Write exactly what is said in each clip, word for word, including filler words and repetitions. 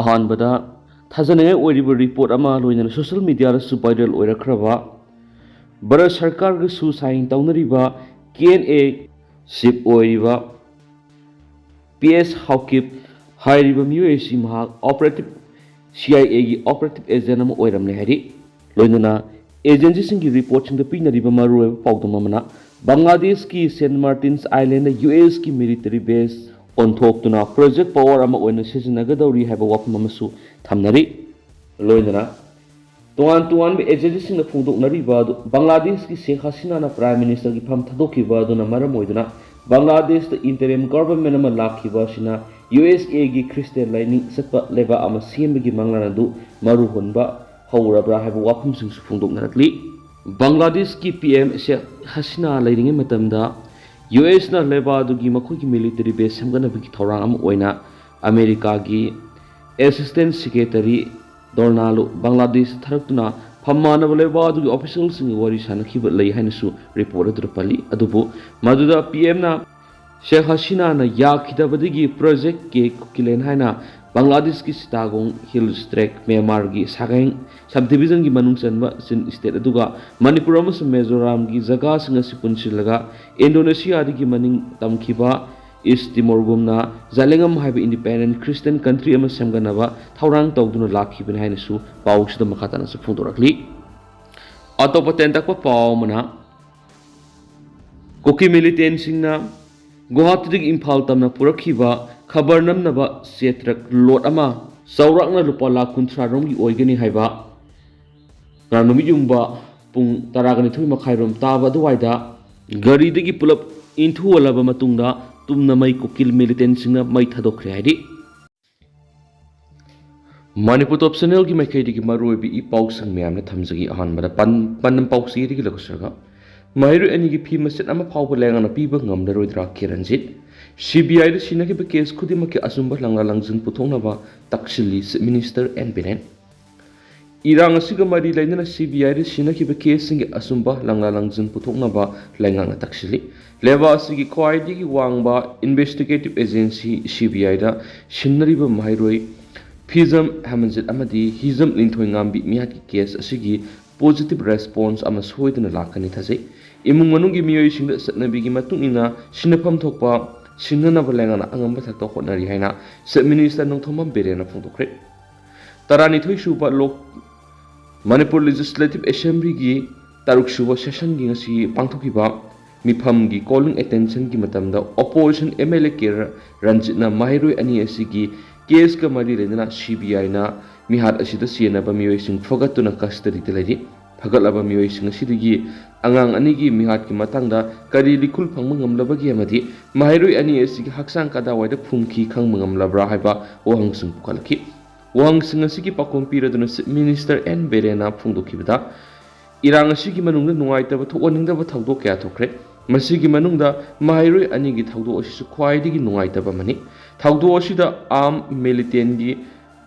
ꯑꯍꯥꯟꯕꯗ, ꯊꯥꯖꯅꯤꯡꯉꯥꯏ ꯑꯣꯏꯔꯤꯕ ꯔꯤꯄꯣꯔꯠ ꯑꯃ, ꯂꯣꯏꯅꯅ ꯁꯣꯁꯤꯌꯦꯜ ꯃꯤꯗꯤꯌꯥꯗꯁꯨ ꯚꯥꯏꯔꯦꯜ ꯑꯣꯏꯔꯛꯈ꯭ꯔꯕ ꯚꯥꯔꯠ ꯁꯔꯀꯥꯔꯒ ꯁꯨ ꯁꯥꯏꯟ ꯇꯧꯅꯔꯤꯕ ꯀꯦ ꯑꯦꯟ ꯑꯦ ꯆꯤꯐ ꯑꯣꯏꯔꯤꯕ ꯄꯤ ꯑꯦꯁ ꯍꯥꯎꯀꯤꯞ ꯍꯥꯏꯔꯤꯕ ꯃꯤꯑꯣꯏ ꯑꯁꯤ ꯃꯍꯥꯛ ꯑꯣꯄꯔꯦꯇꯤꯞ, ꯁꯤ ꯑꯥꯏ ꯑꯦꯒꯤ ꯑꯣꯄꯔꯦꯇꯤꯞ ꯑꯦꯖꯦꯟ ꯑꯃ ꯑꯣꯏꯔꯝꯂꯦ ꯍꯥꯏꯔꯤ꯫ ꯂꯣꯏꯅꯅ ꯑꯦꯖꯦꯟꯁꯤꯁꯤꯡꯒꯤ ꯔꯤꯄꯣꯔꯠꯁꯤꯡꯗ ꯄꯤꯅꯔꯤꯕ ꯃꯔꯨꯑꯣꯏꯕ ꯄꯥꯎꯗꯝ ꯑꯃꯅ, ꯕꯪꯒ꯭ꯂꯥꯗꯦꯁꯀꯤ ꯁꯦꯟ ꯃꯥꯔꯇꯤꯟꯁ ꯑꯥꯏꯂꯦꯟꯗ ꯌꯨ ꯑꯦꯁꯀꯤ ꯃꯤꯂꯤꯇꯔꯤ ꯕꯦꯁ ꯑꯣꯟꯊꯣꯛꯇꯨꯅ ꯄ꯭ꯔꯣꯖꯦꯛ ꯄꯥꯋꯔ ꯑꯃ ꯑꯣꯏꯅ ꯁꯤꯖꯤꯟꯅꯒꯗꯧꯔꯤ ꯍꯥꯏꯕ ꯋꯥꯐꯝ ꯑꯃꯁꯨ ꯊꯝꯅꯔꯤ꯫ ꯂꯣꯏꯅꯅ ꯇꯣꯉꯥꯟ ꯇꯣꯉꯥꯟꯕ ꯑꯦꯖꯦꯟꯁꯤꯁꯤꯡꯅ ꯐꯣꯡꯗꯣꯛꯅꯔꯤꯕ ꯑꯗꯨ, ꯕꯪꯒ꯭ꯂꯥꯗꯦꯁꯀꯤ ꯁꯦꯈ ꯍꯁꯤꯅꯥꯅ ꯄ꯭ꯔꯥꯏꯝ ꯃꯤꯅꯤꯁꯇꯔꯒꯤ ꯐꯝ ꯊꯥꯗꯣꯛꯈꯤꯕ ꯑꯗꯨꯅ ꯃꯔꯝ ꯑꯣꯏꯗꯨꯅ ꯕꯪꯒ꯭ꯂꯥꯗꯦꯁꯇ ꯏꯟꯇꯔꯤꯝ ꯒꯣꯚꯔꯟꯃꯦꯟ ꯑꯃ ꯂꯥꯛꯈꯤꯕ ꯑꯁꯤꯅ ꯌꯨ ꯑꯦꯁ ꯑꯦꯒꯤ ꯈ꯭ꯔꯤꯁꯇꯤꯌꯥꯟ ꯂꯥꯏꯅꯤꯡ ꯆꯠꯄ ꯂꯩꯕꯥꯛ ꯑꯃ ꯁꯦꯝꯕꯒꯤ ꯃꯪꯂꯥꯟ ꯑꯗꯨ ꯃꯔꯨ ꯍꯨꯟꯕ ꯍꯧꯔꯕ꯭ꯔꯥ ꯍꯥꯏꯕ ꯋꯥꯐꯝꯁꯤꯡꯁꯨ ꯐꯣꯡꯗꯣꯛꯅꯔꯛꯂꯤ꯫ ꯕꯪꯒ꯭ꯂꯥꯗꯦꯁꯀꯤ ꯄꯤ ꯑꯦꯝ ꯁꯦꯈ ꯍꯁꯤꯅꯥ ꯂꯩꯔꯤꯉꯩ ꯃꯇꯝꯗ ꯌꯨ ꯑꯦꯁꯅ ꯂꯩꯕꯥꯛ ꯑꯗꯨꯒꯤ ꯃꯈꯣꯏꯒꯤ ꯃꯤꯂꯤꯇꯔꯤ ꯕꯦꯁ ꯁꯦꯝꯒꯠꯅꯕꯒꯤ ꯊꯧꯔꯥꯡ ꯑꯃ ꯑꯣꯏꯅ ꯑꯃꯦꯔꯤꯀꯥꯒꯤ ꯑꯦꯁꯤꯁꯇꯦꯟ ꯁꯦꯀ꯭ꯔꯦꯇꯔꯤ ꯗꯣꯔꯅꯥꯂꯨ ꯕꯪꯒ꯭ꯂꯥꯗꯦꯁ ꯊꯥꯔꯛꯇꯨꯅ ꯐꯝ ꯃꯥꯟꯅꯕ ꯂꯩꯕꯥꯛ ꯑꯗꯨꯒꯤ ꯑꯣꯐꯤꯁꯤꯌꯦꯜꯁꯤꯡꯒ ꯋꯥꯔꯤ ꯁꯥꯅꯈꯤꯕ ꯂꯩ ꯍꯥꯏꯅꯁꯨ ꯔꯤꯄꯣꯔꯠ ꯑꯗꯨꯗ ꯄꯜꯂꯤ꯫ ꯑꯗꯨꯕꯨ ꯃꯗꯨꯗ ꯄꯤ ꯑꯦꯝꯅ ꯁꯦꯈ ꯍꯁꯤꯅꯥꯅ ꯌꯥꯈꯤꯗꯕꯗꯒꯤ ꯄ꯭ꯔꯣꯖꯦꯛ ꯀꯦ ꯀꯨꯀꯤꯂꯦꯟ ꯍꯥꯏꯅ ꯕꯪꯒ꯭ꯂꯥꯗꯦꯁꯀꯤ ꯁꯤꯇꯥꯒꯣꯡ ꯍꯤꯜꯁ ꯇ꯭ꯔꯦꯛ, ꯃ꯭ꯌꯥꯟꯃꯥꯔꯒꯤ ꯁꯥꯒꯥꯏꯡ ꯁꯕ ꯗꯤꯕꯤꯖꯟꯒꯤ ꯃꯅꯨꯡ ꯆꯟꯕ ꯆꯤꯟ ꯁ꯭ꯇꯦꯠ ꯑꯗꯨꯒ ꯃꯅꯤꯄꯨꯔ ꯑꯃꯁꯨꯡ ꯃꯤꯖꯣꯔꯥꯝꯒꯤ ꯖꯒꯥꯁꯤꯡ ꯑꯁꯤ ꯄꯨꯟꯁꯤꯜꯂꯒ ꯏꯟꯗꯣꯅꯦꯁꯤꯌꯥꯗꯒꯤ ꯃꯅꯤꯡ ꯇꯝꯈꯤꯕ ꯏꯁ ꯇꯤꯃꯣꯔꯒꯨꯝꯅ ꯖꯥꯂꯦꯡꯉꯝ ꯍꯥꯏꯕ ꯏꯟꯗꯤꯄꯦꯟꯗꯦꯟ ꯈ꯭ꯔꯤꯁꯇꯤꯌꯟ ꯀꯟꯇ꯭ꯔꯤ ꯑꯃ ꯁꯦꯝꯒꯠꯅꯕ ꯊꯧꯔꯥꯡ ꯇꯧꯗꯨꯅ ꯂꯥꯛꯈꯤꯕꯅꯤ ꯍꯥꯏꯅꯁꯨ ꯄꯥꯎꯁꯤꯗ ꯃꯈꯥ ꯇꯥꯅꯁꯨ ꯐꯣꯡꯗꯣꯔꯛꯂꯤ꯫ ꯑꯇꯣꯞꯄ ꯇꯦꯟꯇꯛꯄ ꯄꯥꯎ ꯑꯃꯅ, ꯀꯨꯀꯤ ꯃꯤꯂꯤꯇꯦꯟꯁꯤꯡꯅ ꯒꯨꯋꯥꯍꯥꯇꯤꯗꯒꯤ ꯏꯝꯐꯥꯜ ꯇꯝꯅ ꯄꯨꯔꯛꯈꯤꯕ ꯈꯕꯔ ꯅꯝꯅꯕ ꯆꯦ ꯇ꯭ꯔꯛ ꯂꯣꯠ ꯑꯃ ꯆꯥꯎꯔꯥꯛꯅ ꯂꯨꯄꯥ ꯂꯥꯈ ꯀꯨꯟꯊ꯭ꯔꯥ ꯔꯣꯝꯒꯤ ꯑꯣꯏꯒꯅꯤ ꯍꯥꯏꯕ ꯉꯔꯥꯡ ꯅꯨꯃꯤꯠ ꯌꯨꯡꯕ ꯄꯨꯡ ꯇꯔꯥꯒ ꯅꯤꯊꯣꯏ ꯃꯈꯥꯏꯔꯣꯝ ꯇꯥꯕ ꯑꯗꯨꯋꯥꯏꯗ ꯒꯥꯔꯤꯗꯒꯤ ꯄꯨꯂꯞ ꯏꯟꯊꯨꯍꯜꯂꯕ ꯃꯇꯨꯡꯗ ꯇꯨꯝꯅ ꯃꯩ ꯀꯨꯀꯤꯜ ꯃꯤꯂꯤꯇꯦꯟꯁꯤꯡꯅ ꯃꯩ ꯊꯥꯗꯣꯛꯈ꯭ꯔꯦ ꯍꯥꯏꯔꯤ꯫ ꯃꯅꯤꯄꯨꯔ ꯇꯣꯞ ꯆꯦꯅꯦꯜꯒꯤ ꯃꯥꯏꯀꯩꯗꯒꯤ ꯃꯔꯨꯑꯣꯏꯕ ꯏ ꯄꯥꯎꯁꯤꯡ ꯃꯌꯥꯝꯅ ꯊꯝꯖꯒꯦ꯫ ꯑꯍꯥꯟꯕꯗ ꯄꯟ-, ꯄꯟꯗꯝ ꯄꯥꯎꯆꯦꯗꯒꯤ ꯂꯧꯁꯤꯜꯂꯒ, ꯃꯍꯩꯔꯣꯏ ꯑꯅꯤꯒꯤ ꯐꯤ ꯃꯆꯦꯠ ꯑꯃ ꯐꯥꯎꯕ ꯂꯩꯉꯥꯛꯅ ꯄꯤꯕ ꯉꯝꯂꯔꯣꯏꯗ꯭ꯔꯥ ꯀꯤꯔꯟꯖꯤꯠ꯫ ꯁꯤ ꯕꯤ ꯑꯥꯏꯗ ꯁꯤꯟꯅꯈꯤꯕ ꯀꯦꯁ ꯈꯨꯗꯤꯡꯃꯛꯀꯤ ꯑꯆꯨꯝꯕ ꯂꯪꯂꯥ ꯂꯪꯖꯤꯟ ꯄꯨꯊꯣꯛꯅꯕ ꯇꯛꯁꯤꯜꯂꯤ ꯆꯤꯐ ꯃꯤꯅꯤꯁꯇꯔ ꯑꯦꯟ ꯕꯤꯔꯦꯟ꯫ ꯏꯔꯥꯡ ꯑꯁꯤꯒ ꯃꯔꯤ ꯂꯩꯅꯅ ꯁꯤ ꯕꯤ ꯑꯥꯏꯗ ꯁꯤꯟꯅꯈꯤꯕ ꯀꯦꯁꯁꯤꯡꯒꯤ ꯑꯆꯨꯝꯕ ꯂꯪꯂꯥ ꯂꯪꯖꯤꯟ ꯄꯨꯊꯣꯛꯅꯕ ꯂꯩꯉꯥꯛꯅ ꯇꯛꯁꯤꯜꯂꯤ꯫ ꯂꯩꯕꯥꯛ ꯑꯁꯤꯒꯤ ꯈ꯭ꯋꯥꯏꯗꯒꯤ ꯋꯥꯡꯕ ꯏꯟꯚꯦꯁꯇꯤꯒꯦꯇꯤꯚ ꯑꯦꯖꯦꯟꯁꯤ ꯁꯤ ꯕꯤ ꯑꯥꯏꯗ ꯁꯤꯟꯅꯔꯤꯕ ꯃꯍꯩꯔꯣꯏ ꯍꯤꯖꯝ ꯍꯦꯃꯟꯖꯤꯠ ꯑꯃꯗꯤ ꯍꯤꯖꯝ ꯂꯤꯟꯊꯣꯏꯉꯥꯝꯕꯤ ꯃꯤꯍꯥꯠꯀꯤ ꯀꯦꯁ ꯑꯁꯤꯒꯤ ꯄꯣꯖꯤꯇꯤꯚ ꯔꯦꯁꯄꯣꯟꯁ ꯑꯃ ꯁꯣꯏꯗꯅ ꯂꯥꯛꯀꯅꯤ ꯊꯥꯖꯩ꯫ ꯏꯃꯨꯡ ꯃꯅꯨꯡꯒꯤ ꯃꯤꯑꯣꯏꯁꯤꯡꯗ ꯆꯠꯅꯕꯤꯒꯤ ꯃꯇꯨꯡ ꯏꯟꯅ ꯁꯤꯟꯅꯐꯝ ꯊꯣꯛꯄ ꯁꯤꯟꯅꯅꯕ ꯂꯩꯉꯥꯛꯅ ꯑꯉꯝꯕ ꯊꯥꯛꯇ ꯍꯣꯠꯅꯔꯤ ꯍꯥꯏꯅ ꯆꯤꯐ ꯃꯤꯅꯤꯁꯇꯔ ꯅꯣꯡꯊꯣꯝꯕꯝ ꯕꯤꯔꯦꯟꯅ ꯐꯣꯡꯗꯣꯛꯈ꯭ꯔꯦ꯫ ꯇꯔꯥꯅꯤꯊꯣꯏ ꯁꯨꯕ ꯂꯣꯛ ꯃꯅꯤꯄꯨꯔ ꯂꯦꯖꯤꯁꯂꯦꯇꯤꯚ ꯑꯦꯁꯦꯝꯕ꯭ꯂꯤꯒꯤ ꯇꯔꯨꯛ ꯁꯨꯕ ꯁꯦꯁꯟꯒꯤ ꯉꯁꯤ ꯄꯥꯡꯊꯣꯛꯈꯤꯕ ꯃꯤꯐꯝꯒꯤ ꯀꯣꯂꯤꯡ ꯑꯦꯇꯦꯟꯁꯟꯒꯤ ꯃꯇꯝꯗ opposition M L A K ꯔꯟꯖꯤꯠꯅ ꯃꯍꯩꯔꯣꯏ ꯑꯅꯤ ꯑꯁꯤꯒꯤ ꯀꯦꯁꯀ ꯃꯔꯤ ꯂꯩꯅꯅ ꯁꯤ ꯕꯤ ꯑꯥꯏꯅ ꯃꯤꯍꯥꯠ ꯑꯁꯤꯗ ꯆꯦꯟꯅꯕ ꯃꯤꯑꯣꯏꯁꯤꯡ ꯐꯒꯠꯇꯨꯅ ꯀꯁꯇꯗꯤꯗ ꯂꯩꯔꯤ꯫ ꯐꯒꯠꯂꯕ ꯃꯤꯑꯣꯏꯁꯤꯡ ꯑꯁꯤꯗꯒꯤ ꯑꯉꯥꯡ ꯑꯅꯤꯒꯤ ꯃꯤꯍꯥꯠꯀꯤ ꯃꯇꯥꯡꯗ ꯀꯔꯤ ꯂꯤꯈꯨꯜ ꯐꯪꯕ ꯉꯝꯂꯕꯒꯦ ꯑꯃꯗꯤ ꯃꯍꯩꯔꯣꯏ ꯑꯅꯤ ꯑꯁꯤꯒꯤ ꯍꯛꯆꯥꯡ ꯀꯗꯥꯏꯋꯥꯏꯗ ꯐꯨꯝꯈꯤ ꯈꯪꯕ ꯉꯝꯂꯕ꯭ꯔꯥ ꯍꯥꯏꯕ ꯋꯥꯍꯪꯁꯤꯡ ꯄꯨꯈꯠꯂꯛꯈꯤ꯫ ꯋꯥꯍꯪꯁꯤꯡ ꯑꯁꯤꯒꯤ ꯄꯥꯎꯈꯨꯝ ꯄꯤꯔꯗꯨꯅ ꯆꯤꯐ ꯃꯤꯅꯤꯁꯇꯔ ꯑꯦꯟ ꯕꯤꯔꯦꯟꯅ ꯐꯣꯡꯗꯣꯛꯈꯤꯕꯗ, ꯏꯔꯥꯡ ꯑꯁꯤꯒꯤ ꯃꯅꯨꯡꯗ ꯅꯨꯡꯉꯥꯏꯇꯕ ꯊꯣꯛꯍꯟꯅꯤꯡꯗꯕ ꯊꯧꯗꯣꯛ ꯀꯌꯥ ꯊꯣꯛꯈ꯭ꯔꯦ꯫ ꯃꯁꯤꯒꯤ ꯃꯅꯨꯡꯗ ꯃꯍꯩꯔꯣꯏ ꯑꯅꯤꯒꯤ ꯊꯧꯗꯣꯛ ꯑꯁꯤꯁꯨ ꯈ꯭ꯋꯥꯏꯗꯒꯤ ꯅꯨꯡꯉꯥꯏꯇꯕ ꯑꯃꯅꯤ꯫ ꯊꯧꯗꯣꯛ ꯑꯁꯤꯗ ꯑꯥꯔꯝ ꯃꯤꯂꯤꯇꯦꯟꯒꯤ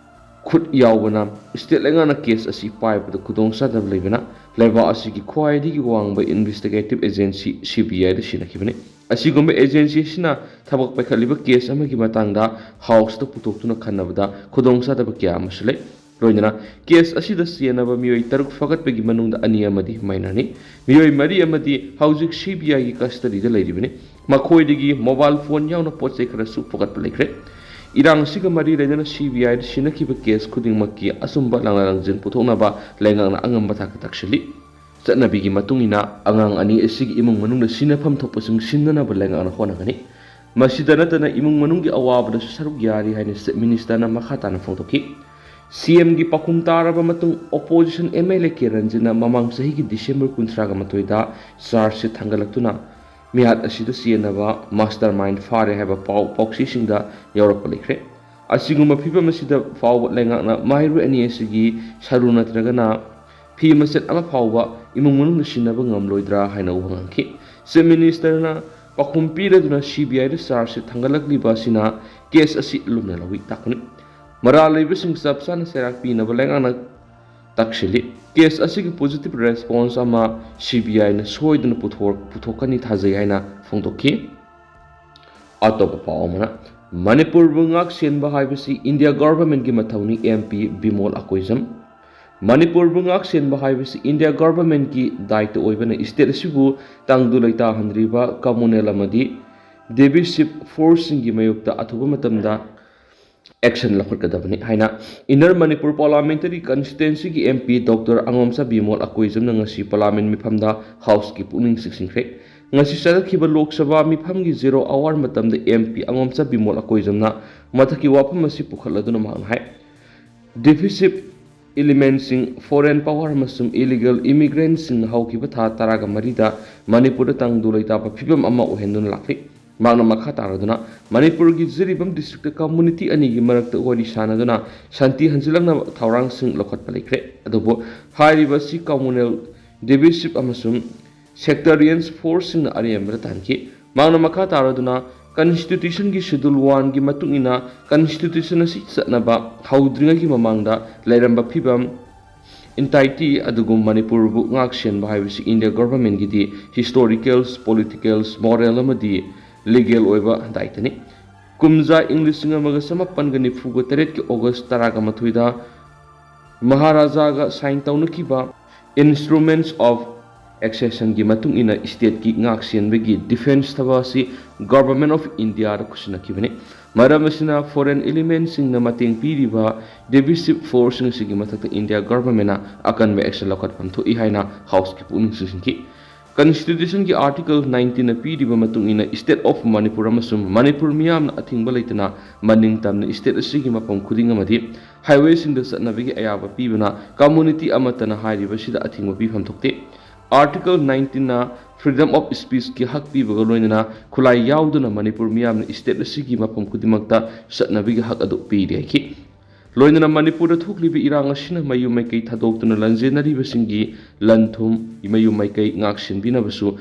ꯈꯨꯠ ꯌꯥꯎꯕꯅ ꯁ꯭ꯇꯦꯠ ꯂꯩꯉꯥꯛꯅ ꯀꯦꯁ ꯑꯁꯤ ꯄꯥꯏꯕꯗ ꯈꯨꯗꯣꯡꯆꯥꯗꯕ ꯂꯩꯕꯅ ꯂꯩꯕꯥꯛ ꯑꯁꯤꯒꯤ ꯈ꯭ꯋꯥꯏꯗꯒꯤ ꯋꯥꯡꯕ ꯏꯟꯚꯦꯁꯇꯤꯒꯦꯇꯤꯚ ꯑꯦꯖꯦꯟꯁꯤ ꯁꯤ ꯕꯤ ꯑꯥꯏꯗ ꯁꯤꯟꯅꯈꯤꯕꯅꯤ꯫ ꯑꯁꯤꯒꯨꯝꯕ ꯑꯦꯖꯦꯟꯁꯤ ꯑꯁꯤꯅ ꯊꯕꯛ ꯄꯥꯏꯈꯠꯂꯤꯕ ꯀꯦꯁ ꯑꯃꯒꯤ ꯃꯇꯥꯡꯗ ꯍꯥꯎꯁꯇ ꯄꯨꯊꯣꯛꯇꯨꯅ ꯈꯟꯅꯕꯗ ꯈꯨꯗꯣꯡꯆꯥꯗꯕ ꯀꯌꯥ ꯑꯃꯁꯨ ꯂꯩ꯫ ꯂꯣꯏꯅꯅ ꯀꯦꯁ ꯑꯁꯤꯗ ꯆꯦꯟꯅꯕ ꯃꯤꯑꯣꯏ ꯇꯔꯨꯛ ꯐꯒꯠꯄꯒꯤ ꯃꯅꯨꯡꯗ ꯑꯅꯤ ꯑꯃꯗꯤ ꯃꯥꯏꯅꯔꯅꯤ꯫ ꯃꯤꯑꯣꯏ ꯃꯔꯤ ꯑꯃꯗꯤ ꯍꯧꯖꯤꯛ ꯁꯤ ꯕꯤ ꯑꯥꯏꯒꯤ ꯀꯁꯇꯗꯤꯗ ꯂꯩꯔꯤꯕꯅꯤ꯫ ꯃꯈꯣꯏꯗꯒꯤ ꯃꯣꯕꯥꯏꯜ ꯐꯣꯟ ꯌꯥꯎꯅ ꯄꯣꯠ ꯆꯩ ꯈꯔꯁꯨ ꯐꯒꯠꯄ ꯂꯩꯈ꯭ꯔꯦ꯫ ꯏꯔꯥꯡ ꯑꯁꯤꯒ ꯃꯔꯤ ꯂꯩꯅꯅ ꯁꯤ ꯕꯤ ꯑꯥꯏꯗ ꯁꯤꯟꯅꯈꯤꯕ ꯀꯦꯁ ꯈꯨꯗꯤꯡꯃꯛꯀꯤ ꯑꯆꯨꯝꯕ ꯂꯥꯡꯂꯛ ꯂꯥꯡꯖꯤꯟ ꯄꯨꯊꯣꯛꯅꯕ ꯂꯩꯉꯥꯛꯅ ꯑꯉꯝꯕ ꯊꯥꯛꯇ ꯇꯛꯁꯤꯜꯂꯤ꯫ ꯆꯠꯅꯕꯤꯒꯤ ꯃꯇꯨꯡ ꯏꯟꯅ ꯑꯉꯥꯡ ꯑꯅꯤ ꯑꯁꯤꯒꯤ ꯏꯃꯨꯡ ꯃꯅꯨꯡꯗ ꯁꯤꯟꯅꯐꯝ ꯊꯣꯛꯄꯁꯤꯡ ꯁꯤꯟꯅꯅꯕ ꯂꯩꯉꯥꯛꯅ ꯍꯣꯠꯅꯒꯅꯤ꯫ ꯃꯁꯤꯗ ꯅꯠꯇꯅ ꯏꯃꯨꯡ ꯃꯅꯨꯡꯒꯤ ꯑꯋꯥꯕꯗꯁꯨ ꯁꯔꯨꯛ ꯌꯥꯔꯤ ꯍꯥꯏꯅ ꯆꯤꯐ ꯃꯤꯅꯤꯁꯇꯔꯅ ꯃꯈꯥ ꯇꯥꯅ ꯐꯣꯡꯗꯣꯛꯈꯤ꯫ ꯁꯤ ꯑꯦꯝꯒꯤ ꯄꯥꯎꯈꯨꯝ ꯇꯥꯔꯕ ꯃꯇꯨꯡ opposition M L A K ꯔꯟꯖꯤꯠꯅ ꯃꯃꯥꯡ ꯆꯍꯤꯒꯤ ꯗꯤꯁꯦꯝꯕꯔ ꯀꯨꯟꯊ꯭ꯔꯥꯒ ꯃꯥꯊꯣꯏꯗ ꯆꯥꯔꯖꯁꯤꯠ ꯊꯥꯡꯒꯠꯂꯛꯇꯨꯅ ꯃꯤꯍꯥꯠ ꯑꯁꯤꯗ ꯆꯦꯟꯅꯕ ꯃꯥꯁꯇꯔ ꯃꯥꯏꯟ ꯐꯥꯔꯦ ꯍꯥꯏꯕ ꯄꯥꯎ ꯄꯥꯎꯆꯦꯁꯤꯡꯗ ꯌꯥꯎꯔꯛꯄ ꯂꯩꯈ꯭ꯔꯦ꯫ ꯑꯁꯤꯒꯨꯝꯕ ꯐꯤꯕꯝ ꯑꯁꯤꯗ ꯐꯥꯎꯕ ꯂꯩꯉꯥꯛꯅ ꯃꯍꯩꯔꯣꯏ ꯑꯅꯤ ꯑꯁꯤꯒꯤ ꯁꯔꯨ ꯅꯠꯇ꯭ꯔꯒꯅ ꯐꯤ ꯃꯆꯦꯠ ꯑꯃ ꯐꯥꯎꯕ ꯏꯃꯨꯡ ꯃꯅꯨꯡꯗ ꯁꯤꯟꯅꯕ ꯉꯝꯂꯣꯏꯗ꯭ꯔꯥ ꯍꯥꯏꯅ ꯋꯥ ꯉꯥꯡꯈꯤ꯫ ꯆꯤꯐ ꯃꯤꯅꯤꯁꯇꯔꯅ ꯄꯥꯎꯈꯨꯝ ꯄꯤꯔꯗꯨꯅ ꯁꯤ ꯕꯤ ꯑꯥꯏꯗ ꯆꯥꯔꯖꯁꯤꯠ ꯊꯥꯡꯒꯠꯂꯛꯂꯤꯕ ꯑꯁꯤꯅ ꯀꯦꯁ ꯑꯁꯤ ꯂꯨꯝꯅ ꯂꯧꯏ ꯇꯥꯛꯄꯅꯤ꯫ ꯃꯔꯥꯜ ꯂꯩꯕꯁꯤꯡ ꯆꯞ ꯆꯥꯅ ꯆꯩꯔꯥꯛ ꯄꯤꯅꯕ ꯂꯩꯉꯥꯛꯅ ꯇꯛꯁꯤꯜꯂꯤ꯫ ꯀꯦꯁ ꯑꯁꯤꯒꯤ ꯄꯣꯖꯤꯇꯤꯚ ꯔꯦꯁꯄꯣꯟꯁ ꯑꯃ ꯁꯤ ꯕꯤ ꯑꯥꯏꯅ ꯁꯣꯏꯗꯅ ꯄꯨꯊꯣꯛ-, ꯄꯨꯊꯣꯛꯀꯅꯤ ꯊꯥꯖꯩ ꯍꯥꯏꯅ ꯐꯣꯡꯗꯣꯛꯈꯤ꯫ ꯑꯇꯣꯞꯄ ꯄꯥꯎ ꯑꯃꯅ, ꯃꯅꯤꯄꯨꯔꯕꯨ ꯉꯥꯛ ꯁꯦꯟꯕ ꯍꯥꯏꯕꯁꯤ India ꯒꯣꯚꯔꯟꯃꯦꯟꯠꯀꯤ ꯃꯊꯧꯅꯤ, M P Bimol Akoijam. ꯃꯅꯤꯄꯨꯔꯕꯨ ꯉꯥꯛ ꯁꯦꯟꯕ ꯍꯥꯏꯕꯁꯤ ꯏꯟꯗꯤꯌꯥ ꯒꯣꯚꯔꯟꯃꯦꯟꯠꯀꯤ ꯗꯥꯌꯤꯠꯇ ꯑꯣꯏꯕꯅ ꯏꯁꯇꯦꯠ ꯑꯁꯤꯕꯨ ꯇꯪꯗꯨ ꯂꯩꯇꯥꯍꯟꯗ꯭ꯔꯤꯕ ꯀꯝꯃꯨꯅꯦꯜ ꯑꯃꯗꯤ ꯗꯤꯚꯤꯖꯤꯚ ꯐꯣꯔꯁꯁꯤꯡꯒꯤ ꯃꯥꯌꯣꯛꯇ ꯑꯊꯨꯕ ꯃꯇꯝꯗ ꯑꯦꯛꯁꯟ ꯂꯧꯈꯠꯀꯗꯕꯅꯤ ꯍꯥꯏꯅ ꯏꯟꯅꯔ ꯃꯅꯤꯄꯨꯔ ꯄꯥꯔꯂꯤꯌꯥꯃꯦꯟꯇꯔꯤ ꯀꯟꯁꯇꯤꯇ꯭ꯋꯦꯟꯁꯤꯒꯤ M P doctor Angomcha Bimol ꯑꯀꯣꯏꯖꯝꯅ ꯉꯁꯤ ꯄꯥꯔꯂꯤꯌꯥꯃꯦꯟꯠ ꯃꯤꯐꯝꯗ ꯍꯥꯎꯁꯀꯤ ꯄꯨꯛꯅꯤꯡ ꯆꯤꯡꯁꯤꯟꯈ꯭ꯔꯦ꯫ ꯉꯁꯤ ꯆꯠꯊꯈꯤꯕ ꯂꯣꯛ ꯁꯚꯥ ꯃꯤꯐꯝꯒꯤ ꯖꯦꯔꯣ ꯑꯋꯥꯔ ꯃꯇꯝꯗ ꯑꯦꯝ ꯄꯤ ꯑꯉꯣꯝꯆꯥ ꯕꯤꯃꯣꯜ ꯑꯀꯣꯏꯖꯝꯅ ꯃꯊꯛꯀꯤ ꯋꯥꯐꯝ ꯑꯁꯤ ꯄꯨꯈꯠꯂꯗꯨꯅ ꯃꯍꯥꯛꯅ ꯍꯥꯏ, ꯗꯤꯚꯤꯖꯤꯚ ꯏꯂꯤꯃꯦꯟꯠꯁꯤꯡ, ꯐꯣꯔꯦꯟ ꯄꯥꯋꯔ ꯑꯃꯁꯨꯡ ꯏꯂꯤꯒꯦꯜ ꯏꯃꯤꯒ꯭ꯔꯦꯟꯠꯁꯤꯡꯅ ꯍꯧꯈꯤꯕ ꯊꯥ ꯇꯔꯥꯒ ꯃꯔꯤꯗ ꯃꯅꯤꯄꯨꯔꯗ ꯇꯪꯗꯨ ꯂꯩꯇꯥꯕ ꯐꯤꯕꯝ ꯑꯃ ꯑꯣꯏꯍꯟꯗꯨꯅ ꯂꯥꯛꯂꯤ꯫ ꯃꯍꯥꯛꯅ ꯃꯈꯥ ꯇꯥꯔꯗꯨꯅ, ꯃꯅꯤꯄꯨꯔꯒꯤ ꯖꯤꯔꯤꯕꯥꯝ ꯗꯤꯁꯇ꯭ꯔꯤꯛꯇ ꯀꯝꯃꯨꯅꯤꯇꯤ ꯑꯅꯤꯒꯤ ꯃꯔꯛꯇ ꯋꯥꯔꯤ ꯁꯥꯅꯗꯨꯅ ꯁꯥꯟꯇꯤ ꯍꯟꯖꯤꯜꯂꯛꯅꯕ ꯊꯧꯔꯥꯡꯁꯤꯡ ꯂꯧꯈꯠꯄ ꯂꯩꯈ꯭ꯔꯦ꯫ ꯑꯗꯨꯕꯨ ꯍꯥꯏꯔꯤꯕ ꯑꯁꯤ ꯀꯝꯃꯨꯅꯦꯜ, ꯗꯤꯚꯤꯖꯤꯚ ꯑꯃꯁꯨꯡ ꯁꯦꯛꯇꯔꯤꯌꯟ ꯐꯣꯔꯁꯁꯤꯡꯅ ꯑꯔꯦꯝꯕꯗ ꯇꯥꯍꯟꯈꯤ꯫ ꯃꯍꯥꯛꯅ ꯃꯈꯥ ꯇꯥꯔꯗꯨꯅ, ꯀꯟꯁꯇꯤꯇ꯭ꯌꯨꯁꯟꯒꯤ ꯁꯦꯗꯨꯜ ꯋꯥꯟꯒꯤ ꯃꯇꯨꯡ ꯏꯟꯅ ꯀꯟꯁꯇꯤꯇ꯭ꯌꯨꯁꯟ ꯑꯁꯤ ꯆꯠꯅꯕ ꯍꯧꯗ꯭ꯔꯤꯉꯩꯒꯤ ꯃꯃꯥꯡꯗ ꯂꯩꯔꯝꯕ ꯐꯤꯕꯝ, ꯏꯟꯇꯥꯏꯇꯤ ꯑꯗꯨꯒꯨꯝ ꯃꯅꯤꯄꯨꯔꯕꯨ ꯉꯥꯛ ꯁꯦꯟꯕ ꯍꯥꯏꯕꯁꯤ ꯏꯟꯗꯤꯌꯥ ꯒꯣꯚꯔꯟꯃꯦꯟꯠꯀꯤꯗꯤ ꯍꯤꯁꯇꯣꯔꯤꯀꯦꯜꯁ, ꯄꯣꯂꯤꯇꯤꯀꯦꯜꯁ, ꯃꯣꯔꯦꯜ ꯑꯃꯗꯤ ꯂꯤꯒꯦꯜ ꯑꯣꯏꯕ ꯗꯥꯌꯤꯠꯇꯅꯤ꯫ ꯀꯨꯝꯖꯥ ꯏꯪ ꯂꯤꯁꯤꯡ ꯑꯃꯒ ꯆꯃꯥꯄꯟꯒ ꯅꯤꯐꯨꯒ ꯇꯔꯦꯠꯀꯤ ꯑꯣꯒꯁ ꯇꯔꯥꯒ ꯃꯥꯊꯣꯏꯗ ꯃꯍꯥꯔꯥꯖꯥꯒ ꯁꯥꯏꯟ ꯇꯧꯅꯈꯤꯕ Instruments of Accessionꯒꯤ ꯃꯇꯨꯡ ꯏꯟꯅ ꯏꯁꯇꯦꯠꯀꯤ ꯉꯥꯛ ꯁꯦꯟꯕꯒꯤ ꯗꯤꯐꯦꯟꯁ ꯊꯕꯛ ꯑꯁꯤ ꯒꯣꯚꯔꯟꯃꯦꯟꯠ ꯑꯣꯐ ꯏꯟꯗꯤꯌꯥꯗ ꯈꯨꯠꯁꯤꯟꯅꯈꯤꯕꯅꯤ꯫ ꯃꯔꯝ ꯑꯁꯤꯅ ꯐꯣꯔꯦꯟ ꯏꯂꯤꯃꯦꯟꯠꯁꯤꯡꯅ ꯃꯇꯦꯡ ꯄꯤꯔꯤꯕ ꯗꯤꯚꯤꯖꯤꯚ ꯐꯣꯔꯁꯁꯤꯡ ꯑꯁꯤꯒꯤ ꯃꯊꯛꯇ ꯏꯟꯗꯤꯌꯥ ꯒꯣꯚꯔꯟꯃꯦꯟꯠꯅ ꯑꯀꯟꯕ ꯑꯦꯛꯁꯟ ꯂꯧꯈꯠꯐꯝ ꯊꯣꯛꯏ ꯍꯥꯏꯅ ꯍꯥꯎꯁꯀꯤ ꯄꯨꯛꯅꯤꯡ ꯆꯤꯡꯁꯤꯟꯈꯤ꯫ ꯀꯟꯁꯇꯤꯇ꯭ꯌꯨꯁꯟꯒꯤ ꯑꯥꯔꯇꯤꯀꯜ ꯅꯥꯏꯟꯇꯤꯟꯅ ꯄꯤꯔꯤꯕ ꯃꯇꯨꯡ ꯏꯟꯅ ꯏꯁꯇꯦꯠ ꯑꯣꯐ ꯃꯅꯤꯄꯨꯔ ꯑꯃꯁꯨꯡ ꯃꯅꯤꯄꯨꯔ ꯃꯤꯌꯥꯝꯅ ꯑꯊꯤꯡꯕ ꯂꯩꯇꯅ ꯃꯅꯤꯡ ꯇꯝꯅ ꯏꯁꯇꯦꯠ ꯑꯁꯤꯒꯤ ꯃꯐꯝ ꯈꯨꯗꯤꯡ ꯑꯃꯗꯤ ꯍꯥꯏꯋꯦꯁꯤꯡꯗ ꯆꯠꯅꯕꯒꯤ ꯑꯌꯥꯕ ꯄꯤꯕꯅ ꯀꯝꯃꯨꯅꯤꯇꯤ ꯑꯃꯠꯇꯅ ꯍꯥꯏꯔꯤꯕꯁꯤꯗ ꯑꯊꯤꯡꯕ ꯄꯤꯐꯝ ꯊꯣꯛꯇꯦ꯫ ꯑꯥꯔꯇꯤꯀꯜ ꯅꯥꯏꯟꯇꯤꯟꯅ freedom of speechꯀꯤ ꯍꯛ ꯄꯤꯕꯒ ꯂꯣꯏꯅꯅ ꯈꯨꯠꯂꯥꯏ ꯌꯥꯎꯗꯅ ꯃꯅꯤꯄꯨꯔ ꯃꯤꯌꯥꯝꯅ ꯏꯁꯇꯦꯠ ꯑꯁꯤꯒꯤ ꯃꯐꯝ ꯈꯨꯗꯤꯡꯃꯛꯇ ꯆꯠꯅꯕꯒꯤ ꯍꯛ ꯑꯗꯨ ꯄꯤꯔꯤ ꯍꯥꯏꯈꯤ꯫ ꯂꯣꯏꯅꯅ ꯃꯅꯤꯄꯨꯔꯗ ꯊꯣꯛꯂꯤꯕ ꯏꯔꯥꯡ ꯑꯁꯤꯅ ꯃꯌꯨꯝ ꯃꯥꯏꯀꯩ ꯊꯥꯗꯣꯛꯇꯨꯅ ꯂꯥꯟꯖꯦꯟꯅꯔꯤꯕꯁꯤꯡꯒꯤ ꯂꯟ ꯊꯨꯝ, ꯃꯌꯨꯝ ꯃꯥꯏꯀꯩ ꯉꯥꯛ ꯁꯦꯟꯕꯤꯅꯕꯁꯨ,